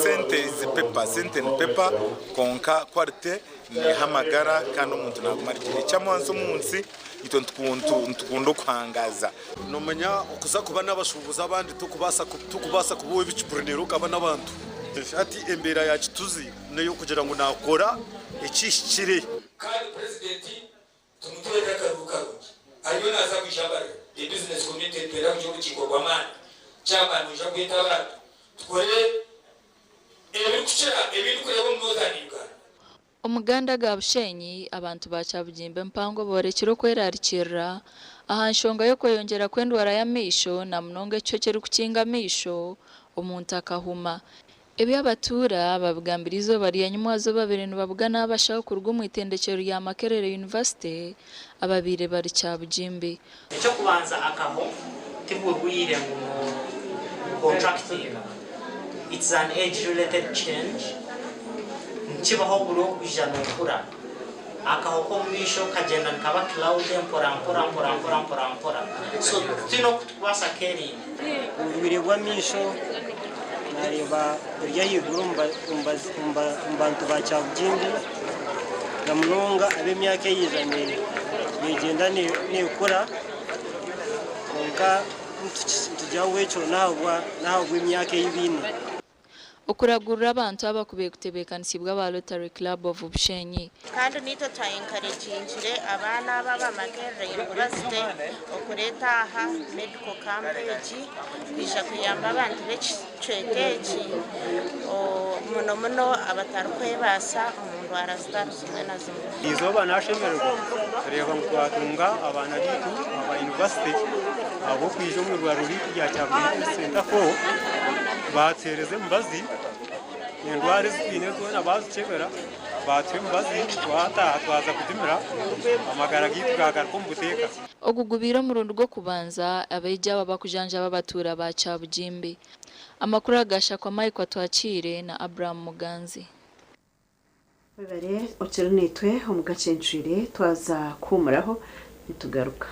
[SPEAKER 30] sente is paper, sente ni paper kwonka quality neha amagara kandi omuntu naguma ari gye. Ekyamuhansi omunsi itwe nitukunda okuhangaza.
[SPEAKER 4] Nomanya okuza kuba n'abashuubuzi abandi tokubaasa tokubaasa kuba ow'ebicupuri reero okaba n'abantu. Hati embeera ya Kituzi n'ey'okugira ngu naakora ekihikire.
[SPEAKER 14] Kandi Purezidenti tumuteerere akaruuru karungi. Ariyo naaza kwija Mbarara, the business community nitwenda kugira orukiiko rw'amaani. Chairman noija kweta abantu tukore ebirikukira ebi ndikureeba omu Northern Uganda.
[SPEAKER 17] Omu ganda ga Bushenyi, abantu ba Kyabugimba empango boorekire okwerarikirira aha nshonga y'okweyongyera kw'endwara y'amaisho na munonga ekihwa ekirikukinga amaisho omuntu akahuma. Ebi abatuura babigambire eizooba rya nyimwazo babaire nibabugana abashaho kuruga omu itendekyero rya Makerere University ababaire bari Kyabugimbi.
[SPEAKER 19] Eky'okubanza akaho tiburwaire ngu no contractinga it's an age related change nikibaho buri okwija nokura akaho k'omumaisho kagyenda nikaba cloudy mpora mpora mpora mpora mpora mpora so titwine oku tukubaasa kerinda.
[SPEAKER 20] Oburwaire bw'amaisho nareeba buri ahaiguru omu bantu ba Kyabugimbi na munonga ab'emyaka eyaija negyenda nekura kwonka nitugira ngu ekyo n'ahabw'emyaka ei baine.
[SPEAKER 17] Okuragurira abantu aba kubaire kutebeekanisiibwe aba Rotary Club of Bushenyi.
[SPEAKER 21] Kandi naitwe twa encouragingire abaana aba aba Makerere University okureeta aha medical camp egi kwija kuyamba abantu b'ekicweka eki muno muno abatarikwebaasa omu ndwara zitari zimwe na zimwe.
[SPEAKER 22] Eizooba nashemererwa kureeba ngu twatunga abaana baitu aba yunivasite ahabw'okwija omu irwariro ryaitu rya Kyabugiri Health Centre 4 baatuheereza emibazi, endwara ezi twine zoona baazikyebera, baatuha emibazi twataaha twaza kugimira amagara gaitu gaagaruka omu buteeka.
[SPEAKER 17] Ogu gubaire omurundi gw'okubanza abeegi aba bakujanjaba abatuura ba Kyabugimbi. Amakuru aga Shakwa Mike Atwakiire na Abraham Muganzi.
[SPEAKER 9] Webare okiri naitwe omu gacencwire twaza kuhumuraho nitugaruka.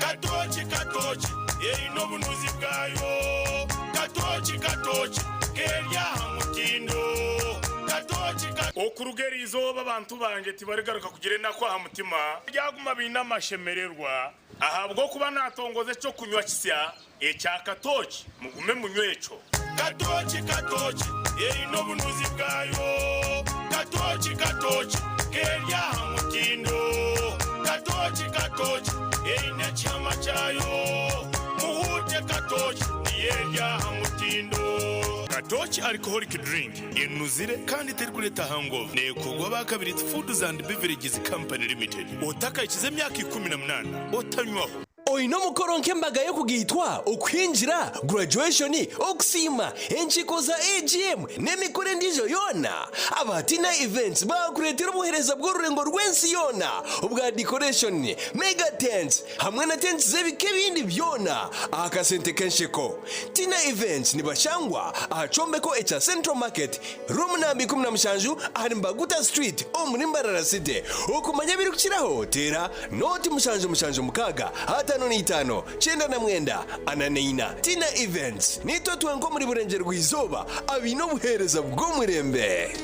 [SPEAKER 23] Katooki katooki eine obunuzi bwayo Katooki katooki keri aha mutindo Katooki ka. Okuruga eri izooba abantu bangye tibarigaruka kugira enaku aha mutima, baryaguma baine amashemererwa. Ahabw'okuba naatongoza eky'okunywa kisya ekya katooki, mugume munywe ekyo. Katooki katooki eine obunuzi bwayo, Katooki katooki keri aha mutindo, Katooki katooki eine ekihama kyayo, Muhuute katooki niyo eri aha mutindo. Katooki Alcoholic Drink enuzire kandi terikureeta hangover. Neekorwa aba Kabirizi Foods and Beverages Company Limited. Otakahikize emyaka 18 otanywaho.
[SPEAKER 24] Oine omukoro nk'embaga y'okugaitwa, okuhingira, graduation, okusiima, enkiiko za AGM n'emikoro endiijo yoona? Aba Tina Events baakureetera obuheereza bw'orurengo rw'ensi yoona obwa decoration, mega tents hamwe na tents z'ebika ebindi byona aha kasente k'ensheko. Tina Events nibashangwa aha kyombeko ekya Central Market, Room namba 17 ahari Mbaguta Street omuri Mbarara City. Okumanya ebirikukiraho teera nooti 776 55 99 44. Tina Events, Niitwe twenka omuri Burengyerwa Izooba abaine obuheereza bw'omurembe.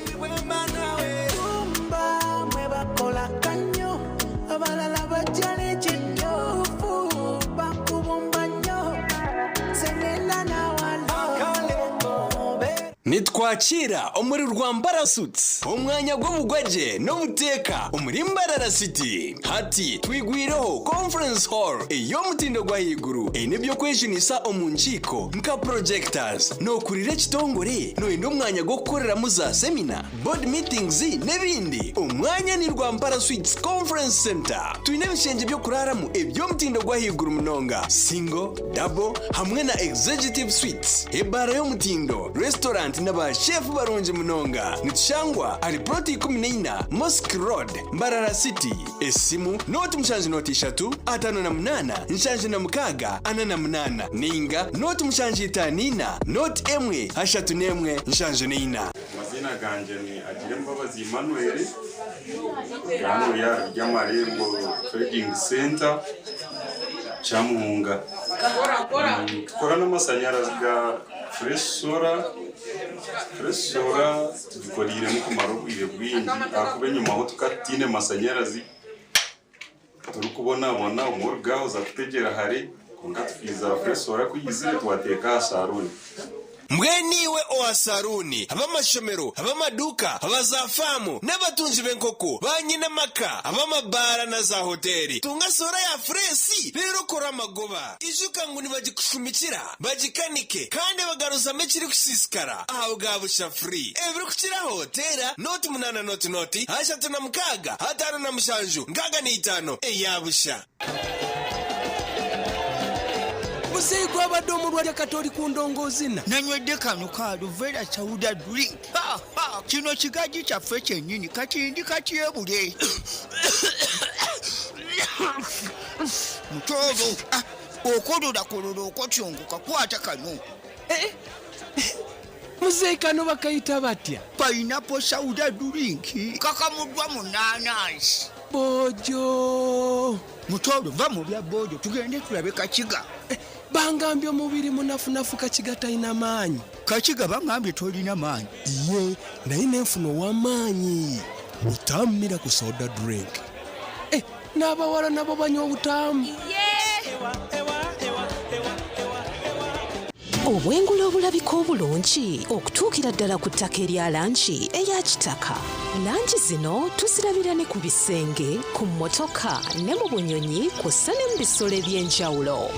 [SPEAKER 24] Nitwakiira omuri Rwampara Suites, omwanya gw'obugwagye n'obuteeka omuri Mbarara City. Hati twigwireho Conference Hall ey'omutindo gw'ahaiguru eine eby'okwejunisa omu nkiiko nka projectors. Nookurira ekitongore? Nooyenda omwanya gw'okukoreramu za semina, board meetings n'ebindi? Omwanya ni Rwampara Suites Conference Centre. Twine ebishengye by'okuraaramu eby'omutindo gw'ahaiguru munonga, single, double hamwe na executive suites, ebaara y'omutindo, restaurant. Restaurant n'aba chef barungi munonga. Nitushangwa ahari plot 14 Mosque Road, Mbarara City. Esimu noti mushanju noti ishatu 58 76 48 ninga noti 754 noti 1 31 74.
[SPEAKER 1] Amaziina gangye ni Agirembabazi Emmanuel, ndi hanu ahari Ryamarembo Trading Centre, Kyamuhunga. Nitukora n'amashanyarazi ga Fresh Solar. Fresh Solar tugikoreiremu kumara obwire bwingi ahakuba enyimaho tukaba tutaine mashanyarazi, turikubonabona obumwe oruga aha oza kutegyera hare kwonka tukiija Fresh Solar ku yaizire twateeka aha saruuni.
[SPEAKER 24] Mbwenu iwe owa saruuni, ab'amashomero, ab'amaduuka, aba za faamu, n'abatungi b'enkoko, ba nyine amaka, ab'amabaara na za hoteeri, tunga soora ya fureesi reero okore amagoba. Ijuka ngu nibagikushumikira, bagikanike, kandi bagaruzamu ekirikusiisikara aha bwa busha free. Ebirikukiraho, teera nooti munaana nooti nooti, 36, 57, 65 eya busha.
[SPEAKER 3] Muzeeyi gwabadde omulwadde kati oli ku ndongoozina.
[SPEAKER 5] Nanywedde kano ka Aluvera Sauda drink. Ha, ha, kino kigaji kyaffe kyennyini kati ndi katyebule. Mutooro, ah, okololakololo okotyongoka kwata kano.
[SPEAKER 3] Eh, Muzeeyi kano bakayita batya?
[SPEAKER 5] Pineapple Sauda drink kakamuddwa mu naanansi.
[SPEAKER 3] Boojo.
[SPEAKER 5] Mutooro va mu bya boojo tugende tulabe Kakiga.
[SPEAKER 3] Eh, bangambye omubiri munafunafu Kakiga talina maanyi.
[SPEAKER 5] Kakiga bangambye tolina maanyi.
[SPEAKER 3] Ye naye nenfuna ow'amaanyi. Butamu Miracle Soda drink. Eh, n'abawala nabo banywa obutamu.
[SPEAKER 6] Obwengula obulabika obulungi okutuukira ddala ku ttaka erya langi eya kitaka. Langi zino tuzirabira ne ku bisenge, ku mmotoka ne mu bunyonyi kw'ossa ne mu bisolo eby'enjawulo.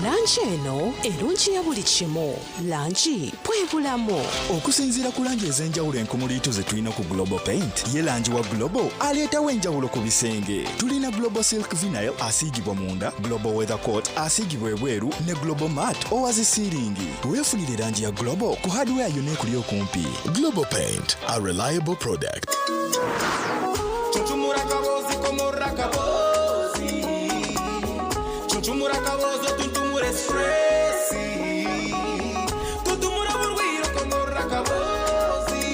[SPEAKER 6] Langi eno erungiya buli kimu. Langi bwe bulamu.
[SPEAKER 30] Okusinziira ku langi ez'enjawulo enkumuliitu ze tulina ku Global Paint, ye langi wa Global aleetawo enjawulo ku bisenge. Tulina Global Silk Vinyl asiigibwa munda, Global Weather Coat asiigibwa ebweru ne Global Matte owa zi siiringi. Weefunire langi ya Global ku hardware yonna ekuli okumpi.
[SPEAKER 31] Global Paint, a reliable product.
[SPEAKER 7] Chuchumura kabozi komora kabozi Chuchumura kabozi tuntumure stress Tuntumura burwiro komora kabozi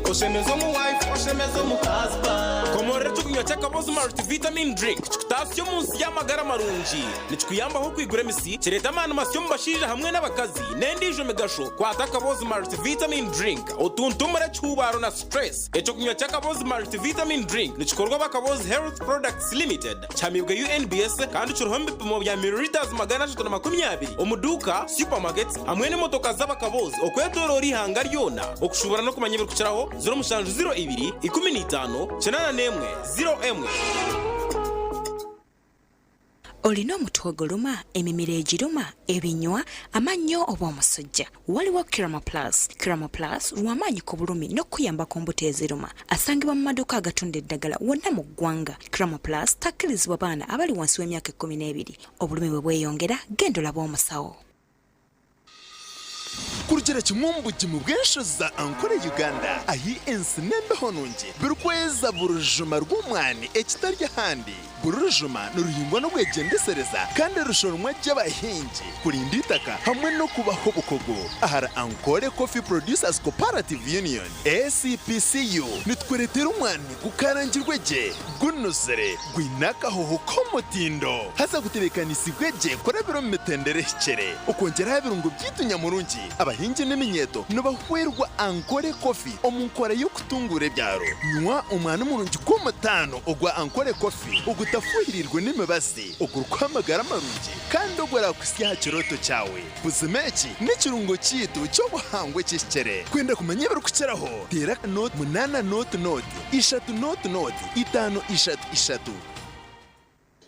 [SPEAKER 7] Oshemeza omu wife oshemeza omu husband
[SPEAKER 12] Komorera ekyokunywa ky'akabozi multivitamin drink kikutaasya omu nsi y'amagara marungi. Nikikuyambaho okwigura emisi, kireeta amaani masya omu bashaija hamwe n'abakazi, n'endiijo migasho. Kwata akabozi multivitamin drink otuntumure ekihuubaaro na stress. Ekyokunywa ky'akabozi multivitamin drink nikikorwa aba Kabozi Health Products Limited, kihamiibwe UNBS kandi kiriho omu bipimo bya millilitres 320 omu duuka, supermarkets hamwe n'emotoka z'abakabozi okwetoroora eihanga ryona. Okushuubura n'okumanya ebirikukiraho, 0702 15 81 01.
[SPEAKER 8] Olina omutwe oguluma, emimiro egiruma, ebinywa, amannyo oba omusujja? Waliwo Kiramo Plus. Kiramo Plus lw'amaanyi ku bulumi n'okukuyamba ku mbuto eziruma. Asangibwa mu maduuka agatunda eddagala wonna mu ggwanga. Kiramo Plus takkirizibwa baana abali wansi w'emyaka ekkumi n'ebiri. Obulumi bwe bweyongera, genda olabe omusawo.
[SPEAKER 25] Kurugira kimwe omu bugimu bw'enshozi za Ankole Uganda ahi ensi n'embeho nungi birikweza buri rujuma rw'omwani ekitari ahandi. Buri rujuma niruhingwa n'obwegyendesereza kandi rushoromwa gye abahingi kurinda eitaka hamwe n'okubaha obukugu. Ahari Ankole Coffee Producers Cooperative Union, ACPCU, nitukureetera omwani gukarangirwe gye, gunuzire, gwine akahoho k'omutindo haza gutebeekanisibwe gye kurabira omu mitendera ehikire. Okwongyera aha birungo byaitu nyamurungi, abahingi n'eminyeeto nibahwerwa Ankole Coffee omu nkora y'okutunguura ebyaro. Nywa omwani murungi gw'omutaano ogwa Ankole Coffee ogutafuhiriirwe n'emibazi, ogurikuha amagara marungi kandi oguraakuhitsya aha kirooto kyawe. Buzima eki n'ekirungo kyaitu ky'obuhangwa ekihikire. Kwenda kumanya ebirikukiraho, teera nooti munaana nooti nooti, ishatu nooti nooti, itaano ishatu ishatu.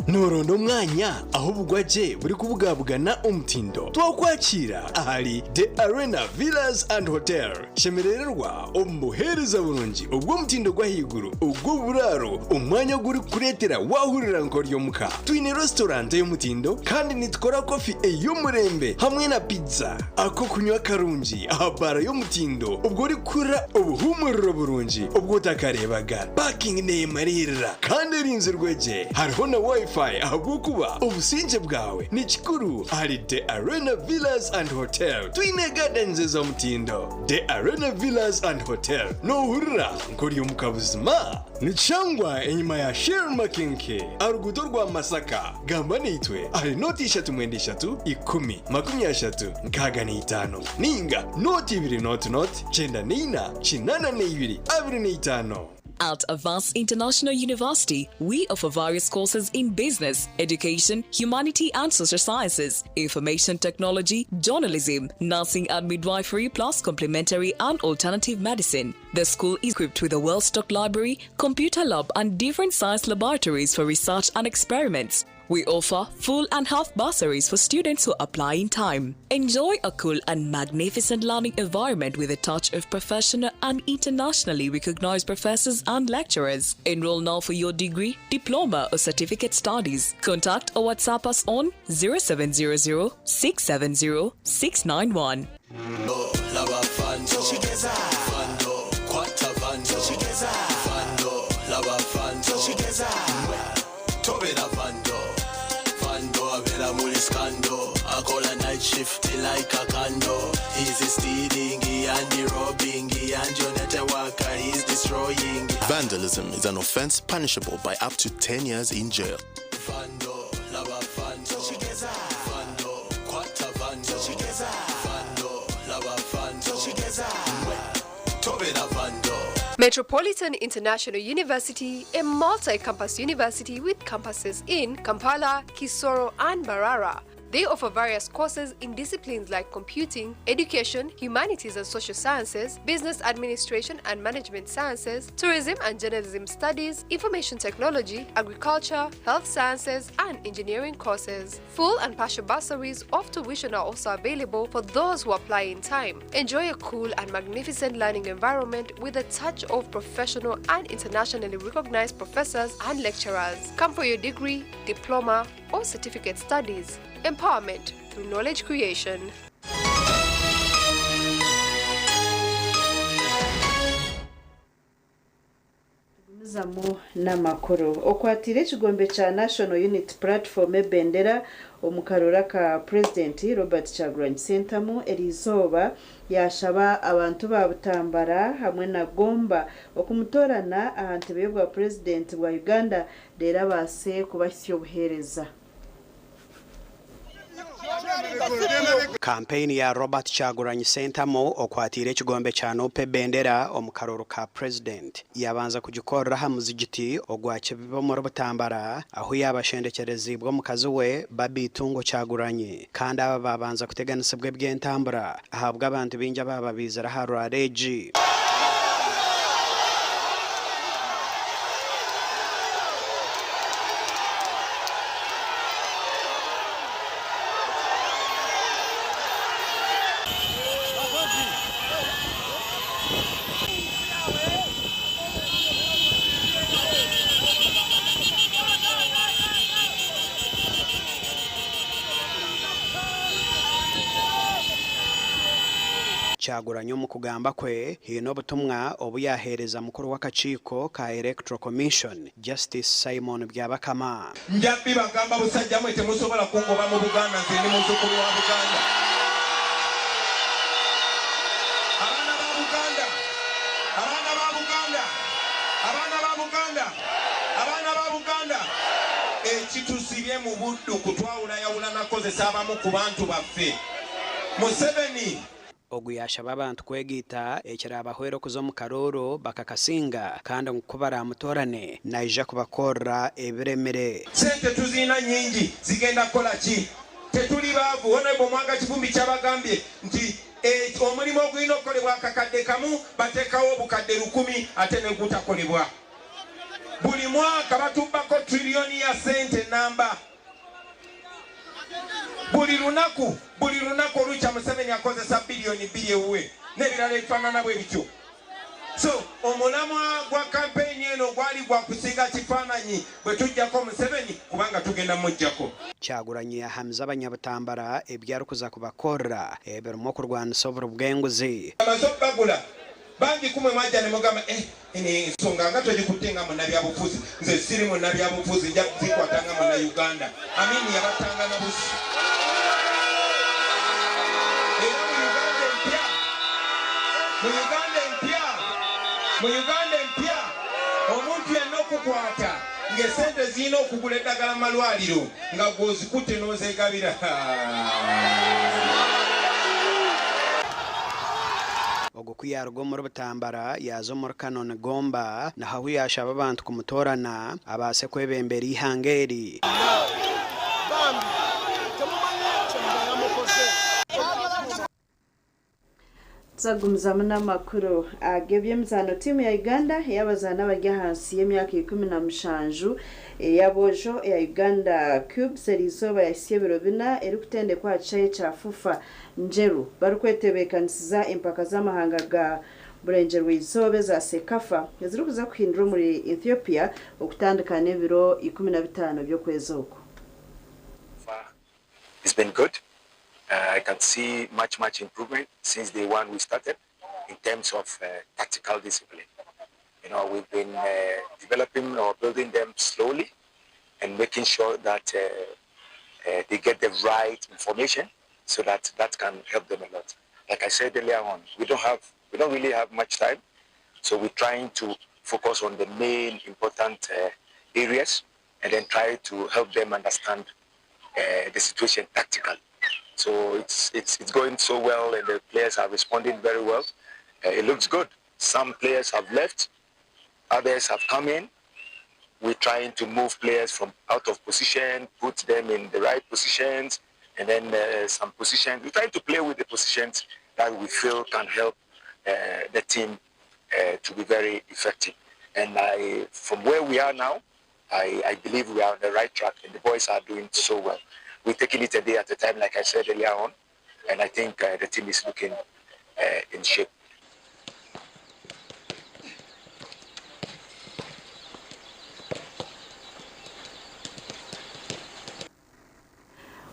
[SPEAKER 24] Nooronda omwanya ahu obugwagye burikubugabugana omutindo? Twakwakira ahari The Arena Villas and Hotel. Shemerererwa omu buheereza burungi obw'omutindo gw'ahaiguru ogw'oburaaro, omwanya ogurikukureetera waahurira nk'ori omuka. Twine restaurant ey'omutindo kandi nitukora kofi ey'omurembe hamwe na pizza. Ak'okunywa karungi aha baara y'omutindo obwo orikuhurira obuhuumuriro burungi obu otakareebaga. Parking neemariirira kandi erinzirwe gye. Hariho na Wi-Fi ahabw'okuba obusingye bwawe ni kikuru ahari The Arena Villas and Hotel. Twine gardens ez'omutindo. The Arena Villas and Hotel, noohurira nk'ori omuka buzima? Nikishangwa enyima ya Shell Makenke aha ruguuto rwa Masaka. Gamba naitwe ahari nooti ishatu mwenda ishatu ikumi makumi ashatu nkaaga na itaano nainga nooti ibiri nooti nooti kyenda na ina kinaana na ibiri abiri na itaano.
[SPEAKER 2] At Avance International University, we offer various courses in business, education, humanity and social sciences, information technology, journalism, nursing and midwifery, plus complementary and alternative medicine. The school is equipped with a well stocked library, computer lab, and different science laboratories for research and experiments. We offer full and half bursaries for students who apply in time. Enjoy a cool and magnificent learning environment with a touch of professional and internationally recognized professors and lecturers. Enroll now for your degree, diploma, or certificate studies. Contact or WhatsApp us on 0700 670 691.
[SPEAKER 10] Shift like a candle. He's stealing and robbing and your network he's destroying.
[SPEAKER 11] Vandalism is an offense punishable by up to 10 years in jail.
[SPEAKER 10] Vando, lava vando. Vando, kwata vando. Vando, lava vando. Tobera vando.
[SPEAKER 13] Metropolitan International University, a multi campus university with campuses in Kampala, Kisoro, and Mbarara. They offer various courses in disciplines like computing, education, humanities and social sciences, business administration and management sciences, tourism and journalism studies, information technology, agriculture, health sciences, and engineering courses. Full and partial bursaries of tuition are also available for those who apply in time. Enjoy a cool and magnificent learning environment with a touch of professional and internationally recognized professors and lecturers. Come for your degree, diploma, or certificate studies. Empowerment through knowledge creation.
[SPEAKER 9] Tugumizamu n'amakuru okwatira ekigombe kya National Unity Platform ebendera omu karora ka Purezidenti Robert Kyagulanyi Ssentamu eriizooba yashaba abantu ba Butambala hamwe na Gomba okumutoorana aha ntebe y'obwa Purezidenti bwa Uganda reero abaase kubahitsya obuheereza.
[SPEAKER 15] Kampeyini ya Robert Kyagulanyi Ssentamu okwatiire ekigombe kya NUP ebendera omu karooro ka Purezidenti yabanza kugikorera aha muzigiti ogwa Kibibi omuri Butambala ahu yaabashendekyerezibwe omukazi we Barbie Itungo Kyagulanyi kandi aba babanza kuteganisibwa eby'entambura ahabw'abantu baingi abaaba baizire aha rwara egi. Kyagulanyi omu kugamba kwe haine obutumwa obu yaaheereza mukuru w'akakiiko ka Electoral Commission, Justice Simon Byabakama.
[SPEAKER 7] Nja bibagamba busajja mwe temusobola kungoba mu Buganda nze ndi muzzukulu wa Buganda. Abaana ba Buganda, abaana ba Buganda, abaana ba Buganda, abaana ba Buganda, ekitusibye mu buddu kutwawulayawula na kukozesa abamu ku bantu baffe. Museveni
[SPEAKER 15] Ogu yaashaba abantu kwegaita ekiraabahwere okuza omu karooro bakakasinga kandi ngu ku baraamutoorane naija kubakorera ebiremire.
[SPEAKER 7] Ssente tuzirina nnyingi zigenda kukola ki? Tetuli baavu. Honourable Mwanga Kivumbi kyabagambye nti omulimu ogulina okukolebwa akakadde kamu bateekawo obukadde lukumi ate ne gutakolebwa. Buli mwaka batubbako triliyoni ya ssente nnamba. Buli lunaku, buli lunaku olukya Museveni akozesa biliyoni bbiri ewuwe n'ebirala ebifaanana bwe bityo. So omulamwa gwa kampeyini eno gwali gwa kusiiga kifaananyi bwe tuggyako Museveni kubanga tugenda muggyako.
[SPEAKER 15] Kyagulanyi yahamiza abanyabutambara ebi arikuza kubakorera ebirimu okurwanisa oburi bw'enguzi.
[SPEAKER 7] Bamaze okubagula, bangi ku mwe mwajja ne mugamba, Eh, eno ensonga nga togikutte nga munnabyabufuzi. Nze siri munnabyabufuzi, nja kuzikwata nga Munnayuganda. Amin yabattanga na busi. Era mu Uganda empya, mu Uganda empya, mu Uganda empya, omuntu yenna okukwata ng'essente zirina okugula eddagala mu malwaliro nga gw'ozikutte n'ozeegabira.
[SPEAKER 15] Ogwo ku yaaruga omuri Butambara yaaza omuri Kanoni Gomba niho ahu yaashaba abantu kumutoorana abaase kwebembera eihanga eri.
[SPEAKER 9] Tuzagumizamu n'amakuru ag'eby'emizaano. Tiimu ya Uganda ey'abazaani abari ahansi y'emyaka 17 ey'aboojo eya Uganda Cubes eriizooba yahitsya ebiro bina erikutendekwa aha kishaayi kya FUFA Njeru barikwetebeekanisiza empaka z'amahanga ga Burengyerwa-izooba eza CECAFA ezirikuza kuhindura omuri Ethiopia okutandika n'ebiro 15 by'okwezi oku.
[SPEAKER 4] It's been good. I can see much, much improvement since day one we started in terms of tactical discipline. We've been developing or building them slowly and making sure that they get the right information so that that can help them a lot. Like I said earlier on, we don't really have much time, so we're trying to focus on the main important areas and then try to help them understand the situation tactically. So it's going so well, and the players are responding very well. It looks good. Some players have left, others have come in. We're trying to move players from out of position, put them in the right positions, and then some positions. We're trying to play with the positions that we feel can help the team to be very effective. And from where we are now, I believe we are on the right track, and the boys are doing so well. We're taking it a day at a time, like I said earlier on, and I think the team is looking in shape.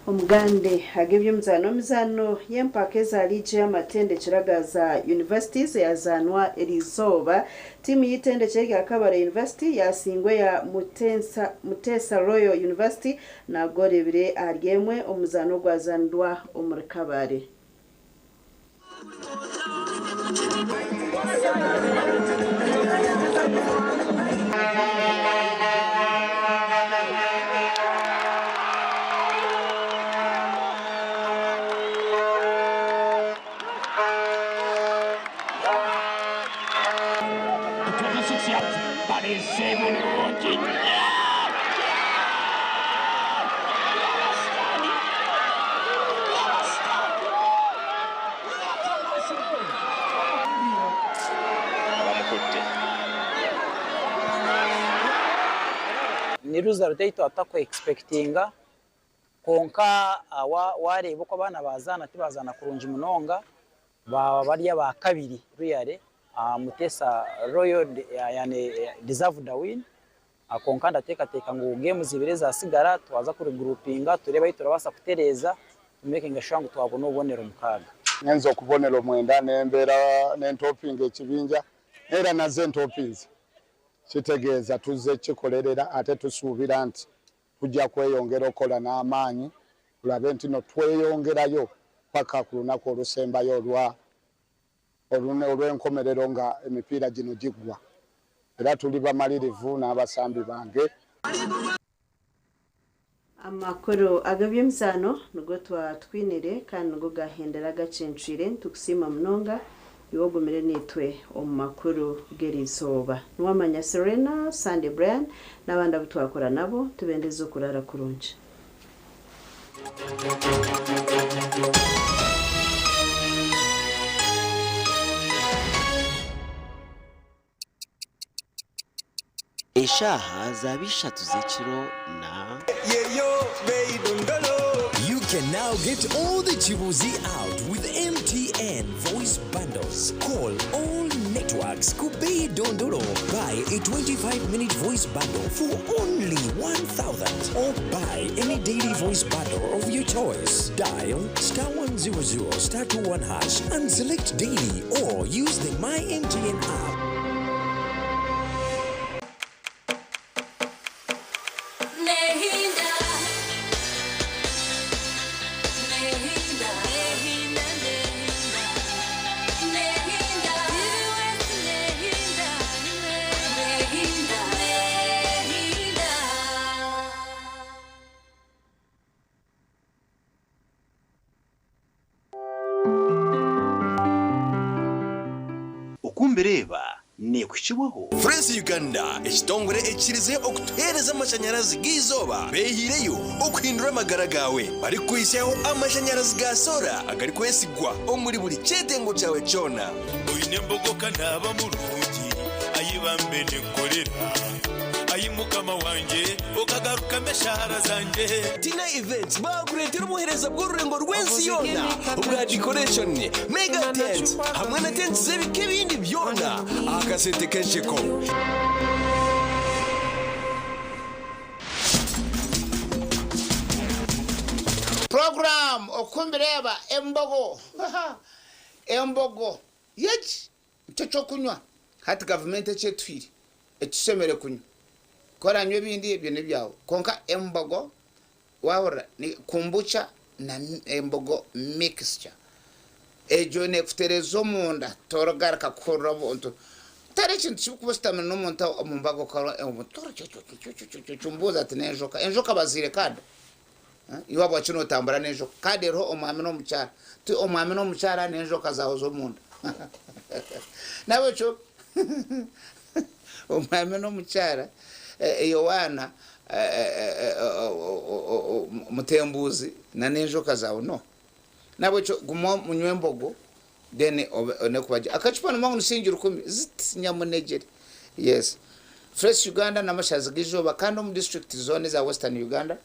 [SPEAKER 9] Omugande ag'eby'emizaano emizaano y'empaka eza liigi y'amatendekero aga za universities eyazaanwa eriizooba. Tiimu y'eitendekero erya Kabale University yasingwa eya Muteesa Royal University na goolo ibiri ahari emwe omuzaano ogwazaanirwa omuri Kabale.
[SPEAKER 14] Ni result ei twataku expectinga, kwonka wareeba oku abaana bazaana tibazaana kurungi munonga, baba bari aba kabiri. Really, Mutesa Royal yani deserved the win. Kwonka ndateekateeka ngu games ibiri ezasigara twaza kuregroupinga, tureebe ahu turabaasa kutereeza, tumakinga sure ngu twabona obubonero 6.
[SPEAKER 16] Ngenza okubonero 9 nembeera nentopinga ekibinja era naze entopinze, kitegeeza tuzze kikolerera ate tusuubira nti tujja kweyongera okukola n'amaanyi tulabe nti no tweyongerayo paka ku lunaku olusembayo olw'enkomerero nga emipiira gino giggwa, era tuli bamalirivu n'abasambi bange.
[SPEAKER 9] Amakuru ag'eby'emizaano nigo twatwinire kandi nigo gahendera gacencwire. Nitukusiima munonga iwe ogumire niitwe omu makuru g'eriizooba. Niwamanya Serena, Sandy, Brian n'abandi abu twakora nabo, tubendeze okurara kurungi.
[SPEAKER 17] Eshaaha zaaba ishatu z'ekiro na.
[SPEAKER 24] You can now get all the Chibuzi out with MTN voice bundles. Call all networks Kubei Dondolo. Buy a 25-minute voice bundle for only 1,000 or buy any daily voice bundle of your choice. Dial star 100 star 21 hash and select daily or use the My MTN app.
[SPEAKER 18] Nehinda, nehinda, nehinda, nehinda, nehinda, nehinda, nehinda.
[SPEAKER 17] Okumbireeba neekuhikibwaho.
[SPEAKER 24] Fresh Uganda ekitongore ekikirize okutuheereza amashanyarazi g'eizooba beehiireyo okuhindura amagara gaawe barikukuhitsyaho amashanyarazi ga soora agarikwesigwa omuri buri kyetengo kyawe kyona.
[SPEAKER 19] Oine embogo ka naaba murungi, ai bambe ninkorera, ai Mukama wangye, okagarukamu eshaara zangye.
[SPEAKER 24] Tina Events baakureetera obuheereza bw'orurengo rw'ensi yoona obwa decoration, mega tents hamwe na tents z'ebika ebindi byona aha kasente k'ensheko.
[SPEAKER 20] Program okumbireeba embogo embogo yeki nikyo kyokunywa hati gavumenti eki etuhaire eki tushemereire kunywa ku oranywa ebindi ebyo nebyawe kwonka embogo wahurira ni kombucha na embogo mixture egyo nekutereeza omunda torigaruka kuhurira obuntu tihariho ekintu kibi kuba oshutamire n'omuntu omu mbaga okambuuza ati n'enjoka enjoka baziire kada iwe ahabwaki notambura n'enjoka kada eriho omwami n'omukyara ti omwami n'omukyara n'enjoka zaawe z'omunda nahabwekyo omwami n'omukyara Yowaana mutembuuzi na n'enjoka zaawe no nahabwekyo guma munywe embogo then one kuba gye akacupa nimba ngu ni siringi rukumi ziti nyamunegyere yes Fresh Uganda n'amashazi g'eizooba kandi omu district zoona eza western Uganda.